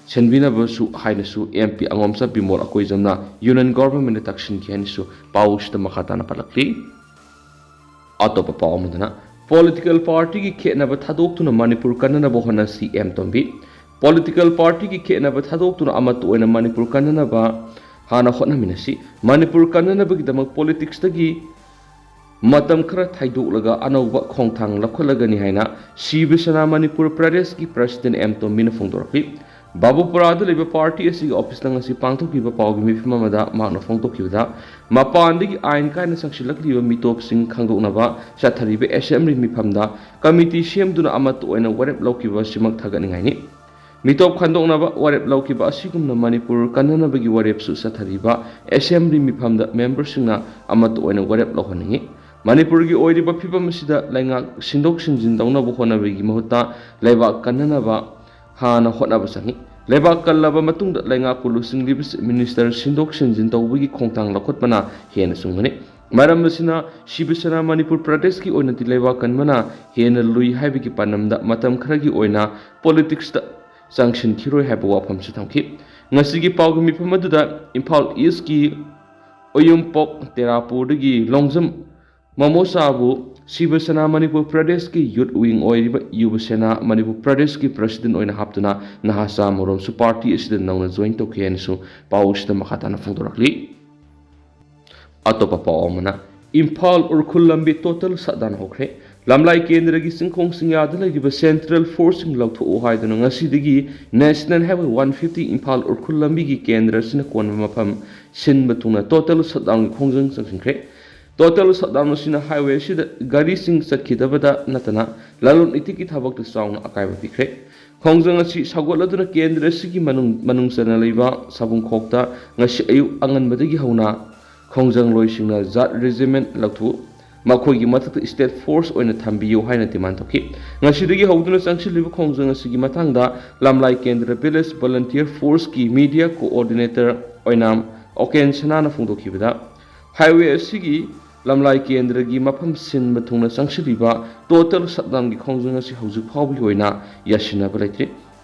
ꯁꯦꯟꯕꯤꯅꯕꯁꯨ ꯍꯥꯏꯅꯁꯨ ꯑꯦꯝ ꯄꯤ ꯑꯉꯣꯝꯆꯥ ꯕꯤꯃꯣꯜ ꯑꯀꯣꯏꯖꯝꯅ ꯌꯨꯅꯤꯌꯟ ꯒꯣꯚꯔꯟꯃꯦꯟꯠꯇ ꯇꯛꯁꯤꯟꯈꯤ ꯍꯥꯏꯅꯁꯨ ꯄꯥꯎꯁꯤꯗ ꯃꯈꯥ ꯇꯥꯅ ꯄꯜꯂꯛꯂꯤ꯫ ꯑꯇꯣꯞꯄ ꯄꯥꯎ ꯑꯃꯗꯅ, ꯄꯣꯂꯤꯇꯤꯀꯦꯜ ꯄꯥꯔꯇꯤꯒꯤ ꯈꯦꯠꯅꯕ ꯊꯥꯗꯣꯛꯇꯨꯅ ꯃꯅꯤꯄꯨꯔ ꯀꯟꯅꯅꯕ ꯍꯣꯠꯅꯁꯤ, ꯑꯦꯝ ꯇꯣꯝꯕꯤ꯫ ꯄꯣꯂꯤꯇꯤꯀꯦꯜ ꯄꯥꯔꯇꯤꯒꯤ ꯈꯦꯠꯅꯕ ꯊꯥꯗꯣꯛꯇꯨꯅ ꯑꯃꯠꯇ ꯑꯣꯏꯅ ꯃꯅꯤꯄꯨꯔ ꯀꯟꯅꯅꯕ ꯍꯥꯟꯅ ꯍꯣꯠꯅꯃꯤꯟꯅꯁꯤ꯫ ꯃꯅꯤꯄꯨꯔ ꯀꯟꯅꯅꯕꯒꯤꯗꯃꯛ ꯄꯣꯂꯤꯇꯤꯛꯁꯇꯒꯤ ꯃꯇꯝ ꯈꯔ ꯊꯩꯗꯣꯛꯂꯒ ꯑꯅꯧꯕ ꯈꯣꯡꯊꯥꯡ ꯂꯧꯈꯠꯂꯒꯅꯤ ꯍꯥꯏꯅ ꯁꯤꯕ ꯁꯦꯅꯥ ꯃꯅꯤꯄꯨꯔ ꯄ꯭ꯔꯗꯦꯁꯀꯤ ꯄ꯭ꯔꯁꯤꯗꯦꯟ ꯑꯦꯝ ꯇꯣꯝꯕꯤꯅ ꯐꯣꯡꯗꯣꯔꯛꯂꯤ꯫ ꯕꯥꯕꯨꯄꯨꯔꯥꯗ ꯂꯩꯕ ꯄꯥꯔꯇꯤ ꯑꯁꯤꯒꯤ ꯑꯣꯐꯤꯁꯇ ꯉꯁꯤ ꯄꯥꯡꯊꯣꯛꯈꯤꯕ ꯄꯥꯎꯒꯤ ꯃꯤꯐꯝ ꯑꯃꯗ ꯃꯍꯥꯛꯅ ꯐꯣꯡꯗꯣꯛꯈꯤꯕꯗ, ꯃꯄꯥꯟꯗꯒꯤ ꯑꯥꯏꯟ ꯀꯥꯏꯅ ꯆꯪꯁꯤꯜꯂꯛꯂꯤꯕ ꯃꯤꯇꯣꯞꯁꯤꯡ ꯈꯪꯗꯣꯛꯅꯕ ꯆꯠꯊꯔꯤꯕ ꯑꯦꯁꯦꯝꯕ꯭ꯂꯤ ꯃꯤꯐꯝꯗ ꯀꯃꯤꯇꯤ ꯁꯦꯝꯗꯨꯅ ꯑꯃꯠꯇ ꯑꯣꯏꯅ ꯋꯥꯔꯦꯞ ꯂꯧꯈꯤꯕ ꯑꯁꯤꯃꯛ ꯊꯥꯒꯠꯅꯤꯡꯉꯥꯏꯅꯤ꯫ ꯃꯤꯇꯣꯞ ꯈꯟꯗꯣꯛꯅꯕ ꯋꯥꯔꯦꯞ ꯂꯧꯈꯤꯕ ꯑꯁꯤꯒꯨꯝꯅ ꯃꯅꯤꯄꯨꯔ ꯀꯟꯅꯅꯕꯒꯤ ꯋꯥꯔꯦꯞꯁꯨ ꯆꯠꯊꯔꯤꯕ ꯑꯦꯁꯦꯝꯕ꯭ꯂꯤ ꯃꯤꯐꯝꯗ ꯃꯦꯝꯕꯔꯁꯤꯡꯅ ꯑꯃꯠꯇ ꯑꯣꯏꯅ ꯋꯥꯔꯦꯞ ꯂꯧꯍꯟꯅꯤꯡꯉꯤ꯫ ꯃꯅꯤꯄꯨꯔꯒꯤ ꯑꯣꯏꯔꯤꯕ ꯐꯤꯕꯝ ꯑꯁꯤꯗ ꯂꯩꯉꯥꯛ ꯁꯤꯟꯗꯣꯛ ꯁꯤꯟꯖꯤꯟ ꯇꯧꯅꯕ ꯍꯣꯠꯅꯕꯒꯤ ꯃꯍꯨꯠꯇ ꯂꯩꯕꯥꯛ ꯀꯟꯅꯅꯕ ꯍꯥꯟꯅ ꯍꯣꯠꯅꯕ ꯆꯪꯏ꯫ ꯂꯩꯕꯥꯛ ꯀꯜꯂꯕ ꯃꯇꯨꯡꯗ ꯂꯩꯉꯥꯛꯄꯨ ꯂꯨꯆꯤꯡꯂꯤꯕ ꯆꯤꯐ ꯃꯤꯅꯤꯁꯇꯔ ꯁꯤꯟꯗꯣꯛ ꯁꯤꯟꯖꯤꯟ ꯇꯧꯕꯒꯤ ꯈꯣꯡꯊꯥꯡ ꯂꯧꯈꯠꯄꯅ ꯍꯦꯟꯅ ꯆꯨꯝꯒꯅꯤ꯫ ꯃꯔꯝ ꯑꯁꯤꯅ ꯁꯤꯕ ꯁꯦꯅꯥ ꯃꯅꯤꯄꯨꯔ ꯄ꯭ꯔꯗꯦꯁꯀꯤ ꯑꯣꯏꯅꯗꯤ ꯂꯩꯕꯥꯛ ꯀꯟꯕꯅ ꯍꯦꯟꯅ ꯂꯨꯏ ꯍꯥꯏꯕꯒꯤ ꯄꯥꯟꯗꯝꯗ ꯃꯇꯝ ꯈꯔꯒꯤ ꯑꯣꯏꯅ ꯄꯣꯂꯤꯇꯤꯛꯁꯇ ꯆꯪꯁꯤꯟꯈꯤꯔꯣꯏ ꯍꯥꯏꯕ ꯋꯥꯐꯝꯁꯨ ꯊꯝꯈꯤ꯫ ꯉꯁꯤꯒꯤ ꯄꯥꯎꯒꯤ ꯃꯤꯐꯝ ꯑꯗꯨꯗ ꯏꯝꯐꯥꯜ ꯏꯁꯀꯤ ꯑꯣꯌꯨꯝꯄꯣꯛ ꯇꯦꯔꯥꯄꯨꯔꯗꯒꯤ ꯂꯣꯡꯖꯝ ꯃꯃꯣꯁꯥꯕꯨ ꯁꯤꯕ ꯁꯦꯅꯥ ꯃꯅꯤꯄꯨꯔ ꯄ꯭ꯔꯗꯦꯁꯀꯤ ꯌꯨꯠ ꯋꯤꯡ ꯑꯣꯏꯔꯤꯕ ꯌꯨꯕ ꯁꯦꯅꯥ ꯃꯅꯤꯄꯨꯔ ꯄ꯭ꯔꯗꯦꯁꯀꯤ ꯄ꯭ꯔꯁꯤꯗꯦꯟ ꯑꯣꯏꯅ ꯍꯥꯞꯇꯨꯅ ꯅꯍꯥꯆꯥ ꯃꯔꯣꯝꯁꯨ ꯄꯥꯔꯇꯤ ꯑꯁꯤꯗ ꯅꯧꯅ ꯖꯣꯏꯟ ꯇꯧꯈꯤ ꯍꯥꯏꯅꯁꯨ ꯄꯥꯎ ꯑꯁꯤꯗ ꯃꯈꯥ ꯇꯥꯅ ꯐꯣꯡꯗꯣꯔꯛꯂꯤ꯫ ꯑꯇꯣꯞꯄ ꯄꯥꯎ ꯑꯃꯅ, ꯏꯝꯐꯥꯜ ꯎꯔꯈꯨꯜ ꯂꯝꯕꯤ ꯇꯣꯇꯦꯜ ꯁꯠꯗꯥꯎꯟ ꯍꯧꯈ꯭ꯔꯦ꯫ ꯂꯝꯂꯥꯏ ꯀꯦꯟꯗ꯭ꯔꯒꯤ ꯆꯤꯡꯈꯣꯡ ꯆꯤꯡꯌꯥꯗ ꯂꯩꯔꯤꯕ ꯁꯦꯟꯇ꯭ꯔꯦꯜ ꯐꯣꯔꯁꯁꯤꯡ ꯂꯧꯊꯣꯛꯎ ꯍꯥꯏꯗꯨꯅ ꯉꯁꯤꯗꯒꯤ national highway one fifty Imphal Ukhrul ꯂꯝꯕꯤꯒꯤ ꯀꯦꯟꯗ꯭ꯔ ꯑꯁꯤꯅ ꯀꯣꯟꯕ ꯃꯐꯝ ꯁꯤꯟꯕ ꯊꯨꯡꯅ ꯇꯣꯇꯦꯜ ꯁꯠꯗꯥꯎꯟꯒꯤ ꯈꯣꯡꯖꯪ ꯆꯪꯁꯤꯟꯈ꯭ꯔꯦ꯫ ꯇꯣꯇꯦꯜ ꯁꯠꯗꯥꯎꯟ ꯑꯁꯤꯅ ꯍꯥꯏꯋꯦ ꯑꯁꯤꯗ ꯒꯥꯔꯤꯁꯤꯡ ꯆꯠꯈꯤꯗꯕꯗ ꯅꯠꯇꯅ ꯂꯂꯣꯟ ꯏꯇꯤꯛꯀꯤ ꯊꯕꯛꯇ ꯆꯥꯎꯅ ꯑꯀꯥꯏꯕ ꯄꯤꯈ꯭ꯔꯦ꯫ ꯈꯣꯡꯖꯪ ꯑꯁꯤ ꯁꯧꯒꯠꯂꯗꯨꯅ ꯀꯦꯟꯗ꯭ꯔ ꯑꯁꯤꯒꯤ ꯃꯅꯨꯡ, ꯃꯅꯨꯡ ꯆꯟꯅ ꯂꯩꯕ ꯁꯥꯕꯨꯡꯈꯣꯛꯇ ꯉꯁꯤ ꯑꯌꯨꯛ ꯑꯉꯟꯕꯗꯒꯤ ꯍꯧꯅ ꯈꯣꯡꯖꯪꯂꯣꯏꯁꯤꯡꯅ ꯖꯥꯠ ꯔꯦꯖꯤꯃꯦꯟꯠ ꯂꯧꯊꯣꯛ, ꯃꯈꯣꯏꯒꯤ ꯃꯊꯛꯇ ꯁ꯭ꯇꯦꯠ ꯐꯣꯔꯁ ꯑꯣꯏꯅ ꯊꯝꯕꯤꯌꯨ ꯍꯥꯏꯅ ꯗꯤꯃꯥꯟ ꯇꯧꯈꯤ꯫ ꯉꯁꯤꯗꯒꯤ ꯍꯧꯗꯨꯅ ꯆꯪꯁꯤꯜꯂꯤꯕ ꯈꯣꯡꯖꯪ ꯑꯁꯤꯒꯤ ꯃꯇꯥꯡꯗ ꯂꯝꯂꯥꯏ ꯀꯦꯟꯗ꯭ꯔ ꯚꯤꯂꯦꯖ ꯚꯣꯂꯨꯟꯇꯤꯌꯔ ꯐꯣꯔꯁꯀꯤ ꯃꯤꯗꯤꯌꯥ ꯀꯣꯑꯣꯔꯗꯤꯅꯦꯇꯔ ꯑꯣꯏꯅ ꯑꯣꯀꯦꯟ ꯁꯅꯥꯅ ꯐꯣꯡꯗꯣꯛꯈꯤꯕꯗ, ꯍꯥꯏꯋꯦ ꯑꯁꯤꯒꯤ ꯂꯝꯂꯥꯏ ꯀꯦꯟꯗ꯭ꯔꯒꯤ ꯃꯐꯝ ꯁꯤꯟꯕ ꯊꯨꯡꯅ ꯆꯪꯁꯤꯜꯂꯤꯕ ꯇꯣꯇꯦꯜ ꯁꯠꯗꯥꯎꯟꯒꯤ ꯈꯣꯡꯖꯪ ꯑꯁꯤ ꯍꯧꯖꯤꯛ ꯐꯥꯎꯕꯒꯤ ꯑꯣꯏꯅ ꯌꯥꯁꯤꯟꯅꯕ ꯂꯩꯇ꯭ꯔꯤ꯫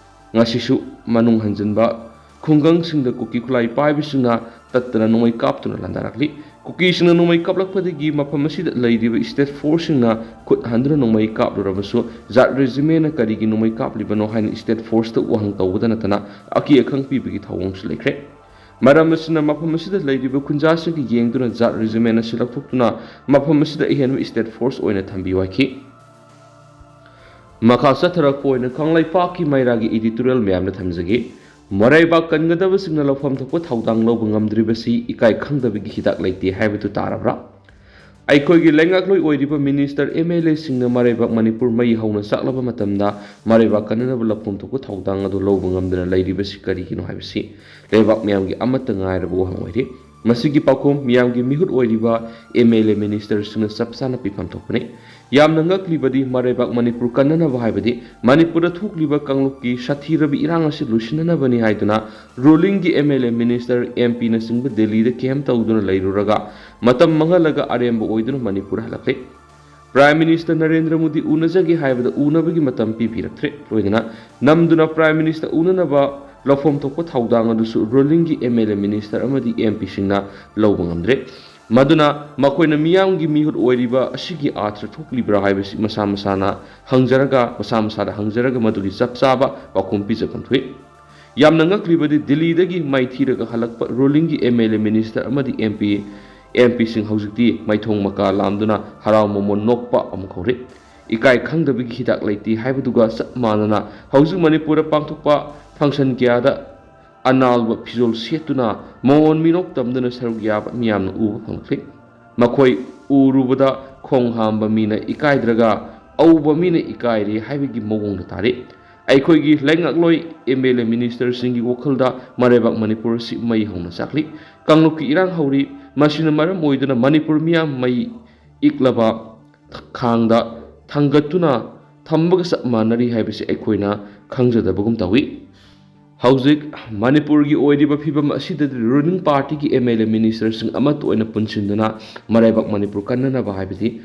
ꯉꯁꯤꯁꯨ ꯃꯅꯨꯡ ꯍꯟꯖꯤꯟꯕ ꯈꯨꯡꯒꯪꯁꯤꯡꯗ ꯀꯨꯀꯤ ꯈꯨꯠꯂꯥꯏ ꯄꯥꯏꯕꯁꯤꯡꯅ ꯇꯠꯇꯅ ꯅꯣꯡꯃꯩ ꯀꯥꯞꯇꯨꯅ ꯂꯥꯟꯗꯥꯔꯛꯂꯤ꯫ ꯀꯨꯀꯤꯁꯤꯡꯅ ꯅꯣꯡꯃꯩ ꯀꯥꯞꯂꯛꯄꯗꯒꯤ ꯃꯐꯝ ꯑꯁꯤꯗ ꯂꯩꯔꯤꯕ ꯁ꯭ꯇꯦꯠ ꯐꯣꯔꯁꯁꯤꯡꯅ ꯈꯨꯠ ꯍꯟꯗꯨꯅ ꯅꯣꯡꯃꯩ ꯀꯥꯞꯂꯨꯔꯕꯁꯨ, ꯖꯥꯠ ꯔꯦꯖꯤꯃꯦꯟꯅ ꯀꯔꯤꯒꯤ ꯅꯣꯡꯃꯩ ꯀꯥꯞꯂꯤꯕꯅꯣ ꯍꯥꯏꯅ ꯁ꯭ꯇꯦꯠ ꯐꯣꯔꯁꯇ ꯋꯥꯍꯪ ꯇꯧꯕꯗ ꯅꯠꯇꯅ ꯑꯀꯤ ꯑꯈꯪ ꯄꯤꯕꯒꯤ ꯊꯧꯑꯣꯡꯁꯨ ꯂꯩꯈ꯭ꯔꯦ꯫ ꯃꯔꯝ ꯑꯁꯤꯅ ꯃꯐꯝ ꯑꯁꯤꯗ ꯂꯩꯔꯤꯕ ꯈꯨꯟꯖꯥꯁꯤꯡꯒꯤ ꯌꯦꯡꯗꯨꯅ ꯖꯥꯠ ꯔꯦꯖꯤꯃꯦꯟ ꯑꯁꯤ ꯂꯧꯊꯣꯛꯇꯨꯅ ꯃꯐꯝ ꯑꯁꯤꯗ ꯑꯍꯦꯟꯕ ꯁ꯭ꯇꯦꯠ ꯐꯣꯔꯁ ꯑꯣꯏꯅ ꯊꯝꯕꯤꯌꯨ ꯍꯥꯏꯈꯤ꯫ ꯃꯈꯥ ꯆꯠꯊꯔꯛꯄ ꯑꯣꯏꯅ ꯀꯪꯂꯩꯄꯥꯛꯀꯤ ꯃꯩꯔꯥꯒꯤ ꯏꯗꯤꯇꯣꯔꯤꯌꯦꯜ ꯃꯌꯥꯝꯅ ꯊꯝꯖꯒꯦ꯫ ꯃꯔꯩꯕꯥꯛ ꯀꯟꯒꯗꯕꯁꯤꯡꯅ ꯂꯧꯐꯝ ꯊꯣꯛꯄ ꯊꯧꯗꯥꯡ ꯂꯧꯕ ꯉꯝꯗ꯭ꯔꯤꯕꯁꯤ ꯏꯀꯥꯏ ꯈꯪꯗꯕꯒꯤ ꯍꯤꯗꯥꯛ ꯂꯩꯇꯦ ꯍꯥꯏꯕꯗꯨ ꯇꯥꯔꯕ꯭ꯔꯥ? ꯑꯩꯈꯣꯏꯒꯤ ꯂꯩꯉꯥꯛꯂꯣꯏ ꯑꯣꯏꯔꯤꯕ ꯃꯤꯅꯤꯁꯇꯔ, ꯑꯦꯝ ꯑꯦꯜ ꯑꯦꯁꯤꯡꯅ ꯃꯔꯩꯕꯥꯛ ꯃꯅꯤꯄꯨꯔ ꯃꯩ ꯍꯧꯅ ꯆꯥꯛꯂꯕ ꯃꯇꯝꯗ ꯃꯔꯩꯕꯥꯛ ꯀꯟꯅꯅꯕ ꯂꯧꯐꯝ ꯊꯣꯛꯄ ꯊꯧꯗꯥꯡ ꯑꯗꯨ ꯂꯧꯕ ꯉꯝꯗꯅ ꯂꯩꯔꯤꯕꯁꯤ ꯀꯔꯤꯒꯤꯅꯣ ꯍꯥꯏꯕꯁꯤ ꯂꯩꯕꯥꯛ ꯃꯤꯌꯥꯝꯒꯤ ꯑꯃꯠꯇ ꯉꯥꯏꯔꯕ ꯋꯥꯍꯪ ꯑꯣꯏꯔꯤ꯫ ꯃꯁꯤꯒꯤ ꯄꯥꯎꯈꯨꯝ ꯃꯤꯌꯥꯝꯒꯤ ꯃꯤꯍꯨꯠ ꯑꯣꯏꯔꯤꯕ ꯑꯦꯝ ꯑꯦꯜ ꯑꯦ ꯃꯤꯅꯤꯁꯇꯔꯁꯤꯡꯅ ꯆꯞ ꯆꯥꯅ ꯄꯤꯐꯝ ꯊꯣꯛꯄꯅꯤ꯫ ꯌꯥꯝꯅ ꯉꯛꯂꯤꯕꯗꯤ ꯃꯔꯩꯕꯥꯛ ꯃꯅꯤꯄꯨꯔ ꯀꯟꯅꯅꯕ ꯍꯥꯏꯕꯗꯤ ꯃꯅꯤꯄꯨꯔꯗ ꯊꯣꯛꯂꯤꯕ ꯀꯥꯡꯂꯨꯞꯀꯤ ꯁꯥꯊꯤꯔꯕ ꯏꯔꯥꯡ ꯑꯁꯤ ꯂꯣꯏꯁꯤꯟꯅꯅꯕꯅꯤ ꯍꯥꯏꯗꯨꯅ ꯔꯨꯂꯤꯡꯒꯤ M L A, minister, M ꯄꯤꯅꯆꯤꯡꯕ ꯗꯦꯜꯂꯤꯗ ꯀꯦꯝ ꯇꯧꯗꯨꯅ ꯂꯩꯔꯨꯔꯒ ꯃꯇꯝ ꯃꯥꯡꯍꯜꯂꯒ ꯑꯔꯦꯝꯕ ꯑꯣꯏꯗꯨꯅ ꯃꯅꯤꯄꯨꯔ ꯍꯜꯂꯛꯂꯦ꯫ ꯄ꯭ꯔꯥꯏꯝ ꯃꯤꯅꯤꯁꯇꯔ ꯅꯔꯦꯟꯗ꯭ꯔ ꯃꯣꯗꯤ ꯎꯅꯖꯒꯦ ꯍꯥꯏꯕꯗ ꯎꯅꯕꯒꯤ ꯃꯇꯝ ꯄꯤꯕꯤꯔꯛꯇ꯭ꯔꯦ꯫ ꯂꯣꯏꯅꯅ ꯅꯝꯗꯨꯅ ꯄ꯭ꯔꯥꯏꯝ ꯃꯤꯅꯤꯁꯇꯔ ꯎꯅꯅꯕ ꯂꯧꯐꯝ ꯊꯣꯛꯄ ꯊꯧꯗꯥꯡ ꯑꯗꯨꯁꯨ ꯔꯨꯂꯤꯡꯒꯤ ꯑꯦꯝ ꯑꯦꯜ ꯑꯦ, ꯃꯤꯅꯤꯁꯇꯔ ꯑꯃꯗꯤ ꯑꯦꯝ ꯄꯤꯁꯤꯡꯅ ꯂꯧꯕ ꯉꯝꯗ꯭ꯔꯦ꯫ ꯃꯗꯨꯅ ꯃꯈꯣꯏꯅ ꯃꯤꯌꯥꯝꯒꯤ ꯃꯤꯍꯨꯠ ꯑꯣꯏꯔꯤꯕ ꯑꯁꯤꯒꯤ ꯑꯥꯔꯊ ꯊꯣꯛꯂꯤꯕ꯭ꯔꯥ ꯍꯥꯏꯕꯁꯤ ꯃꯁꯥ ꯃꯁꯥꯅ ꯍꯪꯖꯔꯒ, ꯃꯁꯥ ꯃꯁꯥꯗ ꯍꯪꯖꯔꯒ ꯃꯗꯨꯒꯤ ꯆꯞ ꯆꯥꯕ ꯄꯥꯎꯈꯨꯝ ꯄꯤꯖꯐꯝ ꯊꯣꯛꯏ꯫ ꯌꯥꯝꯅ ꯉꯛꯂꯤꯕꯗꯤ ꯗꯤꯜꯂꯤꯗꯒꯤ ꯃꯥꯏꯊꯤꯔꯒ ꯍꯜꯂꯛꯄ ꯔꯨꯂꯤꯡꯒꯤ ꯑꯦꯝ ꯑꯦꯜ ꯑꯦ, ꯃꯤꯅꯤꯁꯇꯔ ꯑꯃꯗꯤ ꯑꯦꯝ ꯄꯤ, ꯑꯦꯝ ꯄꯤꯁꯤꯡ ꯍꯧꯖꯤꯛꯇꯤ ꯃꯥꯏꯊꯣꯡ ꯃꯀꯥ ꯂꯥꯝꯗꯨꯅ ꯍꯔꯥꯎ ꯃꯃꯣꯟ ꯅꯣꯛꯄ ꯑꯃꯨꯛ ꯍꯧꯔꯦ꯫ ꯏꯀꯥꯏ ꯈꯪꯗꯕꯒꯤ ꯍꯤꯗꯥꯛ ꯂꯩꯇꯦ ꯍꯥꯏꯕꯗꯨꯒ ꯆꯞ ꯃꯥꯟꯅꯅ ꯍꯧꯖꯤꯛ ꯃꯅꯤꯄꯨꯔꯗ ꯄꯥꯡꯊꯣꯛꯄ ꯐꯪꯁꯟ ꯀꯌꯥꯗ ꯑꯅꯥꯜꯕ ꯐꯤꯖꯣꯜ ꯁꯦꯠꯇꯨꯅ ꯃꯃꯣꯟ ꯃꯤꯅꯣꯛ ꯇꯝꯗꯨꯅ ꯁꯔꯨꯛ ꯌꯥꯕ ꯃꯤꯌꯥꯝꯅ ꯎꯕ ꯐꯪꯂꯛꯂꯤ꯫ ꯃꯈꯣꯏ ꯎꯔꯨꯕꯗ ꯈꯣꯡ ꯍꯥꯝꯕ ꯃꯤꯅ ꯏꯀꯥꯏꯗ꯭ꯔꯒ ꯑꯎꯕ ꯃꯤꯅ ꯏꯀꯥꯏꯔꯦ ꯍꯥꯏꯕꯒꯤ ꯃꯑꯣꯡꯗ ꯇꯥꯔꯤ꯫ ꯑꯩꯈꯣꯏꯒꯤ ꯂꯩꯉꯥꯛꯂꯣꯏ, ꯑꯦꯝ ꯑꯦꯜ ꯑꯦ, ꯃꯤꯅꯤꯁꯇꯔꯁꯤꯡꯒꯤ ꯋꯥꯈꯜꯗ ꯃꯔꯩꯕꯥꯛ ꯃꯅꯤꯄꯨꯔ ꯑꯁꯤ ꯃꯩ ꯍꯧꯅ ꯆꯥꯛꯂꯤ꯫ ꯀꯥꯡꯂꯨꯞꯀꯤ ꯏꯔꯥꯡ ꯍꯧꯔꯤ꯫ ꯃꯁꯤꯅ ꯃꯔꯝ ꯑꯣꯏꯗꯨꯅ ꯃꯅꯤꯄꯨꯔ ꯃꯤꯌꯥꯝ ꯃꯩ ꯏꯛꯂꯕ ꯈꯥꯡꯗ ꯊꯥꯡꯒꯠꯇꯨꯅ ꯊꯝꯕꯒ ꯆꯞ ꯃꯥꯟꯅꯔꯤ ꯍꯥꯏꯕꯁꯤ ꯑꯩꯈꯣꯏꯅ ꯈꯪꯖꯗꯕꯒꯨꯝ ꯇꯧꯏ꯫ ꯍꯧꯖꯤꯛ ꯃꯅꯤꯄꯨꯔꯒꯤ ꯑꯣꯏꯔꯤꯕ ꯐꯤꯕꯝ ꯑꯁꯤꯗꯗꯤ ꯔꯨꯂꯤꯡ ꯄꯥꯔꯇꯤꯒꯤ ꯑꯦꯝ ꯑꯦꯜ ꯑꯦ, ꯃꯤꯅꯤꯁꯇꯔꯁꯤꯡ ꯑꯃꯠꯇ ꯑꯣꯏꯅ ꯄꯨꯟꯁꯤꯟꯗꯨꯅ ꯃꯔꯩꯕꯥꯛ ꯃꯅꯤꯄꯨꯔ ꯀꯟꯅꯅꯕ ꯍꯥꯏꯕꯗꯤ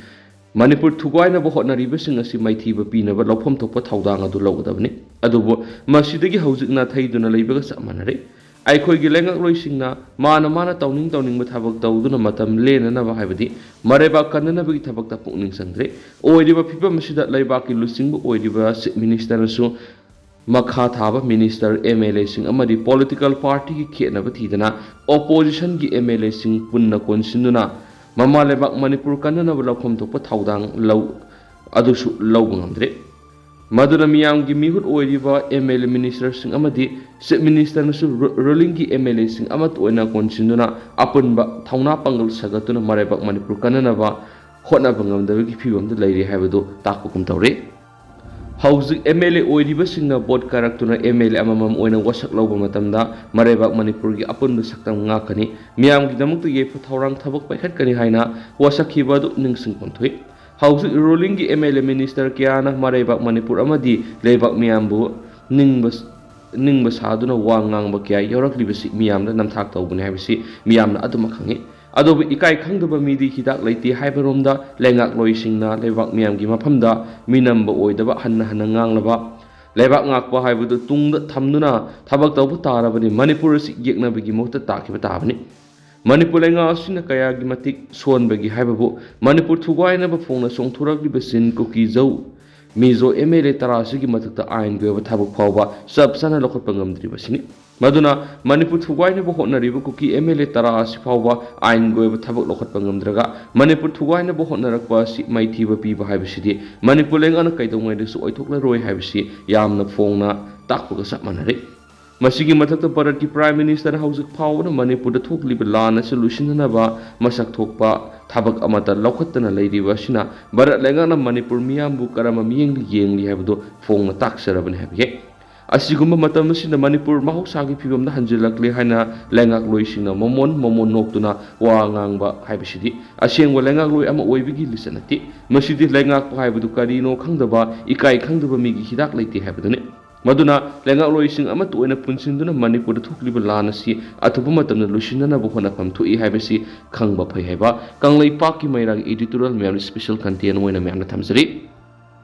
ꯃꯅꯤꯄꯨꯔ ꯊꯨꯒꯥꯏꯅꯕ ꯍꯣꯠꯅꯔꯤꯕꯁꯤꯡ ꯑꯁꯤ ꯃꯥꯏꯊꯤꯕ ꯄꯤꯅꯕ ꯂꯧꯐꯝ ꯊꯣꯛꯄ ꯊꯧꯗꯥꯡ ꯑꯗꯨ ꯂꯧꯒꯗꯕꯅꯤ꯫ ꯑꯗꯨꯕꯨ ꯃꯁꯤꯗꯒꯤ ꯍꯧꯖꯤꯛ ꯅꯥꯊꯩꯗꯨꯅ ꯂꯩꯕꯒ ꯆꯞ ꯃꯥꯟꯅꯔꯦ꯫ ꯑꯩꯈꯣꯏꯒꯤ ꯂꯩꯉꯥꯛꯂꯣꯏꯁꯤꯡꯅ ꯃꯥꯅ ꯃꯥꯅ ꯇꯧꯅꯤꯡ ꯇꯧꯅꯤꯡꯕ ꯊꯕꯛ ꯇꯧꯗꯨꯅ ꯃꯇꯝ ꯂꯦꯟꯅꯅꯕ ꯍꯥꯏꯕꯗꯤ ꯃꯔꯩꯕꯥꯛ ꯀꯟꯅꯅꯕꯒꯤ ꯊꯕꯛꯇ ꯄꯨꯛꯅꯤꯡ ꯆꯪꯗ꯭ꯔꯦ꯫ ꯑꯣꯏꯔꯤꯕ ꯐꯤꯕꯝ ꯑꯁꯤꯗ ꯂꯩꯕꯥꯛꯀꯤ ꯂꯨꯆꯤꯡꯕ ꯑꯣꯏꯔꯤꯕ ꯆꯤꯐ ꯃꯤꯅꯤꯁꯇꯔꯅꯁꯨ ꯃꯈꯥ ꯊꯥꯕ ꯃꯤꯅꯤꯁꯇꯔ, ꯑꯦꯝ ꯑꯦꯜ ꯑꯦꯁꯤꯡ ꯑꯃꯗꯤ ꯄꯣꯂꯤꯇꯤꯀꯦꯜ ꯄꯥꯔꯇꯤꯒꯤ ꯈꯦꯠꯅꯕ ꯊꯤꯗꯅ ꯑꯣꯄꯣꯖꯤꯁꯟꯒꯤ ꯑꯦꯝ ꯑꯦꯜ ꯑꯦꯁꯤꯡ ꯄꯨꯟꯅ ꯀꯣꯟꯁꯤꯟꯗꯨꯅ ꯃꯃꯥ ꯂꯩꯕꯥꯛ ꯃꯅꯤꯄꯨꯔ ꯀꯟꯅꯅꯕ ꯂꯧꯐꯝ ꯊꯣꯛꯄ ꯊꯧꯗꯥꯡ ꯂꯧ ꯑꯗꯨꯁꯨ ꯂꯧꯕ ꯉꯝꯗ꯭ꯔꯦ꯫ ꯃꯗꯨꯅ ꯃꯤꯌꯥꯝꯒꯤ ꯃꯤꯍꯨꯠ ꯑꯣꯏꯔꯤꯕ ꯑꯦꯝ ꯑꯦꯜ ꯑꯦ ꯃꯤꯅꯤꯁꯇꯔꯁꯤꯡ ꯑꯃꯗꯤ ꯆꯤꯐ ꯃꯤꯅꯤꯁꯇꯔꯅꯁꯨ ꯔꯨ-, ꯔꯨꯂꯤꯡꯒꯤ ꯑꯦꯝ ꯑꯦꯜ ꯑꯦꯁꯤꯡ ꯑꯃꯠꯇ ꯑꯣꯏꯅ ꯀꯣꯟꯁꯤꯟꯗꯨꯅ ꯑꯄꯨꯟꯕ ꯊꯧꯅꯥ ꯄꯥꯡꯒꯜ ꯁꯥꯒꯠꯇꯨꯅ ꯃꯔꯩꯕꯥꯛ ꯃꯅꯤꯄꯨꯔ ꯀꯟꯅꯅꯕ ꯍꯣꯠꯅꯕ ꯉꯝꯗꯕꯒꯤ ꯐꯤꯕꯝꯗ ꯂꯩꯔꯤ ꯍꯥꯏꯕꯗꯨ ꯇꯥꯛꯄꯒꯨꯝ ꯇꯧꯔꯤ꯫ ꯍꯧꯖꯤꯛ ꯑꯦꯝ ꯑꯦꯜ ꯑꯦ ꯑꯣꯏꯔꯤꯕꯁꯤꯡꯅ ꯚꯣꯠ ꯀꯥꯔꯛꯇꯨꯅ ꯑꯦꯝ ꯑꯦꯜ ꯑꯦ ꯑꯃꯃꯝ ꯑꯣꯏꯅ ꯋꯥꯁꯛ ꯂꯧꯕ ꯃꯇꯝꯗ ꯃꯔꯩꯕꯥꯛ ꯃꯅꯤꯄꯨꯔꯒꯤ ꯑꯄꯨꯟꯕ ꯁꯛꯇꯝ ꯉꯥꯛꯀꯅꯤ, ꯃꯤꯌꯥꯝꯒꯤꯗꯝꯛꯇ ꯌꯥꯏꯐ ꯊꯧꯔꯥꯡ ꯊꯕꯛ ꯄꯥꯏꯈꯠꯀꯅꯤ ꯍꯥꯏꯅ ꯋꯥꯁꯛꯈꯤꯕ ꯑꯗꯨ ꯅꯤꯡꯁꯤꯡꯐꯝ ꯊꯣꯛꯏ꯫ ꯍꯧꯖꯤꯛ ꯔꯨꯂꯤꯡꯒꯤ ꯑꯦꯝ ꯑꯦꯜ ꯑꯦ ꯃꯤꯅꯤꯁꯇꯔ ꯀꯌꯥꯅ ꯃꯔꯩꯕꯥꯛ ꯃꯅꯤꯄꯨꯔ ꯑꯃꯗꯤ ꯂꯩꯕꯥꯛ ꯃꯤꯌꯥꯝꯕꯨ ꯅꯤꯡꯕ, ꯅꯤꯡꯕ ꯁꯥꯗꯨꯅ ꯋꯥ ꯉꯥꯡꯕ ꯀꯌꯥ ꯌꯥꯎꯔꯛꯂꯤꯕꯁꯤ ꯃꯤꯌꯥꯝꯗ ꯅꯝꯊꯥꯛ ꯇꯧꯕꯅꯤ ꯍꯥꯏꯕꯁꯤ ꯃꯤꯌꯥꯝꯅ ꯑꯗꯨꯃꯛ ꯈꯪꯏ꯫ ꯑꯗꯨꯕꯨ ꯏꯀꯥꯏ ꯈꯪꯗꯕ ꯃꯤꯗꯤ ꯍꯤꯗꯥꯛ ꯂꯩꯇꯦ ꯍꯥꯏꯕꯔꯣꯝꯗ ꯂꯩꯉꯥꯛꯂꯣꯏꯁꯤꯡꯅ ꯂꯩꯕꯥꯛ ꯃꯤꯌꯥꯝꯒꯤ ꯃꯐꯝꯗ ꯃꯤꯅꯝꯕ ꯑꯣꯏꯗꯕ ꯍꯟꯅ ꯍꯟꯅ ꯉꯥꯡꯂꯕ, ꯂꯩꯕꯥꯛ ꯉꯥꯛꯄ ꯍꯥꯏꯕꯗꯨ ꯇꯨꯡꯗ ꯊꯝꯗꯨꯅ ꯊꯕꯛ ꯇꯧꯕ ꯇꯥꯔꯕꯅꯤ꯫ ꯃꯅꯤꯄꯨꯔ ꯑꯁꯤ ꯌꯦꯛꯅꯕꯒꯤ ꯃꯍꯨꯠꯇ ꯇꯥꯛꯈꯤꯕ ꯇꯥꯕꯅꯤ꯫ ꯃꯅꯤꯄꯨꯔ ꯂꯩꯉꯥꯛ ꯑꯁꯤꯅ ꯀꯌꯥꯒꯤ ꯃꯇꯤꯛ ꯁꯣꯟꯕꯒꯦ ꯍꯥꯏꯕꯕꯨ ꯃꯅꯤꯄꯨꯔ ꯊꯨꯒꯥꯏꯅꯕ ꯐꯣꯡꯅ ꯆꯣꯡꯊꯣꯔꯛꯂꯤꯕ ꯆꯤꯟ ꯀꯨꯀꯤ ꯖꯧ ꯃꯤꯖꯣ ꯑꯦꯝ ꯑꯦꯜ ꯑꯦ ꯇꯔꯥ ꯑꯁꯤꯒꯤ ꯃꯊꯛꯇ ꯑꯥꯏꯟꯒꯤ ꯑꯣꯏꯕ ꯊꯕꯛ ꯐꯥꯎꯕ ꯆꯞ ꯆꯥꯅ ꯂꯧꯈꯠꯄ ꯉꯝꯗ꯭ꯔꯤꯕꯁꯤꯅꯤ꯫ ꯃꯗꯨꯅ ꯃꯅꯤꯄꯨꯔ ꯊꯨꯒꯥꯏꯅꯕ ꯍꯣꯠꯅꯔꯤꯕ ꯀꯨꯀꯤ ꯑꯦꯝ ꯑꯦꯜ ꯑꯦ ꯇꯔꯥ ꯑꯁꯤ ꯐꯥꯎꯕ ꯑꯥꯏꯟꯒꯤ ꯑꯣꯏꯕ ꯊꯕꯛ ꯂꯧꯈꯠꯄ ꯉꯝꯗ꯭ꯔꯒ ꯃꯅꯤꯄꯨꯔ ꯊꯨꯒꯥꯏꯅꯕ ꯍꯣꯠꯅꯔꯛꯄ ꯑꯁꯤ ꯃꯥꯏꯊꯤꯕ ꯄꯤꯕ ꯍꯥꯏꯕꯁꯤꯗꯤ ꯃꯅꯤꯄꯨꯔ ꯂꯩꯉꯥꯛꯅ ꯀꯩꯗꯧꯉꯩꯗꯁꯨ ꯑꯣꯏꯊꯣꯛꯂꯔꯣꯏ ꯍꯥꯏꯕꯁꯤ ꯌꯥꯝꯅ ꯐꯣꯡꯅ ꯇꯥꯛꯄꯒ ꯆꯞ ꯃꯥꯟꯅꯔꯦ꯫ ꯃꯁꯤꯒꯤ ꯃꯊꯛꯇ ꯚꯥꯔꯠꯀꯤ ꯄ꯭ꯔꯥꯏꯝ ꯃꯤꯅꯤꯁꯇꯔ ꯍꯧꯖꯤꯛ ꯐꯥꯎꯕꯗ ꯃꯅꯤꯄꯨꯔꯗ ꯊꯣꯛꯂꯤꯕ ꯂꯥꯟ ꯑꯁꯤ ꯂꯣꯏꯁꯤꯟꯅꯅꯕ ꯃꯁꯛ ꯊꯣꯛꯄ ꯊꯕꯛ ꯑꯃꯠꯇ ꯂꯧꯈꯠꯇꯅ ꯂꯩꯔꯤꯕ ꯑꯁꯤꯅ ꯚꯥꯔꯠ ꯂꯩꯉꯥꯛꯅ ꯃꯅꯤꯄꯨꯔ ꯃꯤꯌꯥꯝꯕꯨ ꯀꯔꯝꯕ ꯃꯤꯠꯌꯦꯡꯗ ꯌꯦꯡꯂꯤ ꯍꯥꯏꯕꯗꯨ ꯐꯣꯡꯅ ꯇꯥꯛꯆꯔꯕꯅꯤ ꯍꯥꯏꯕ ꯌꯥꯏ꯫ ꯑꯁꯤꯒꯨꯝꯕ ꯃꯇꯝ ꯑꯁꯤꯗ ꯃꯅꯤꯄꯨꯔ ꯃꯍꯧꯁꯥꯒꯤ ꯐꯤꯕꯝꯗ ꯍꯟꯖꯤꯜꯂꯛꯂꯦ ꯍꯥꯏꯅ ꯂꯩꯉꯥꯛꯂꯣꯏꯁꯤꯡꯅ ꯃꯃꯣꯟ ꯃꯃꯣꯟ ꯅꯣꯛꯇꯨꯅ ꯋꯥ ꯉꯥꯡꯕ ꯍꯥꯏꯕꯁꯤꯗꯤ ꯑꯁꯦꯡꯕ ꯂꯩꯉꯥꯛꯂꯣꯏ ꯑꯃ ꯑꯣꯏꯕꯒꯤ ꯂꯤꯆꯠ ꯅꯠꯇꯦ꯫ ꯃꯁꯤꯗꯤ ꯂꯩꯉꯥꯛꯄ ꯍꯥꯏꯕꯗꯨ ꯀꯔꯤꯅꯣ ꯈꯪꯗꯕ, ꯏꯀꯥꯏ ꯈꯪꯗꯕ ꯃꯤꯒꯤ ꯍꯤꯗꯥꯛ ꯂꯩꯇꯦ ꯍꯥꯏꯕꯗꯨꯅꯤ꯫ ꯃꯗꯨꯅ ꯂꯩꯉꯥꯛꯂꯣꯏꯁꯤꯡ ꯑꯃꯠꯇ ꯑꯣꯏꯅ ꯄꯨꯟꯁꯤꯟꯗꯨꯅ ꯃꯅꯤꯄꯨꯔꯗ ꯊꯣꯛꯂꯤꯕ ꯂꯥꯟ ꯑꯁꯤ ꯑꯊꯨꯕ ꯃꯇꯝꯗ ꯂꯣꯏꯁꯤꯟꯅꯅꯕ ꯍꯣꯠꯅꯐꯝ ꯊꯣꯛꯏ ꯍꯥꯏꯕꯁꯤ ꯈꯪꯕ ꯐꯩ ꯍꯥꯏꯕ ꯀꯪꯂꯩꯄꯥꯛꯀꯤ ꯃꯩꯔꯥꯒꯤ editorial ꯃꯌꯥꯝꯅ special content ꯑꯣꯏꯅ ꯃꯌꯥꯝꯅ ꯊꯝꯖꯔꯤ꯫